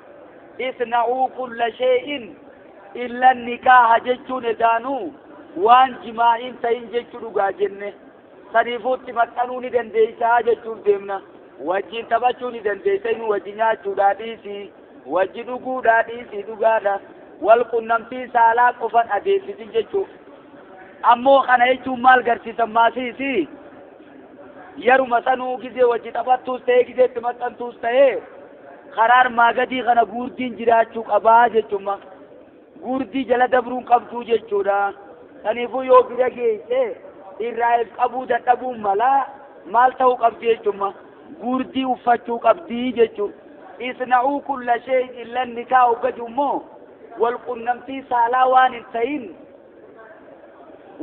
اصنعوا كل شيء إلا النكاح جتون دانو وان جماعين تين جتون غاجنة سنفوت متنوني دنديسا جتون ديمنا وجين تبچوني دنديسا إنو وجينا چوداديسي وجي dhuguudhaadhiisii dhugaadha wal qunnamtii saalaa qofan adeemsisin jechuu ammoo kana jechuun maal garsiisan maasiisi yeruma sanuu gizee wajji taphattuus ta'ee gizee itti maxxantuus ta'ee karaa armaa gadii kana guurdiin jiraachuu qabaa jechuudha guurdii jala dabruun qabduu jechuudha saniifuu yoo bira geesse irraa qabuu dadhabuun malaa maal ta'uu qabdi jechuudha guurdii uffachuu qabdii jechuudha. اصنعوا كل شيء إلا النكاح وجمو Walqunnamtii saalaa waan hin ta'in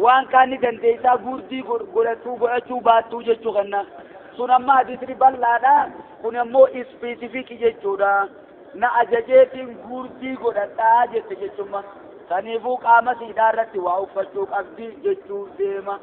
waan kaan ni dandeessaa guurdii godhachuu godhachuu baattuu jechuu kanna. Sun amma hadiisni bal'aadha. Kun ammoo specific jechuudha. Na ajajeetiin guurdii godhadhaa jette jechumma. Kaniifuu qaama siidhaa irratti waa uffachuu qabdi jechuu deema.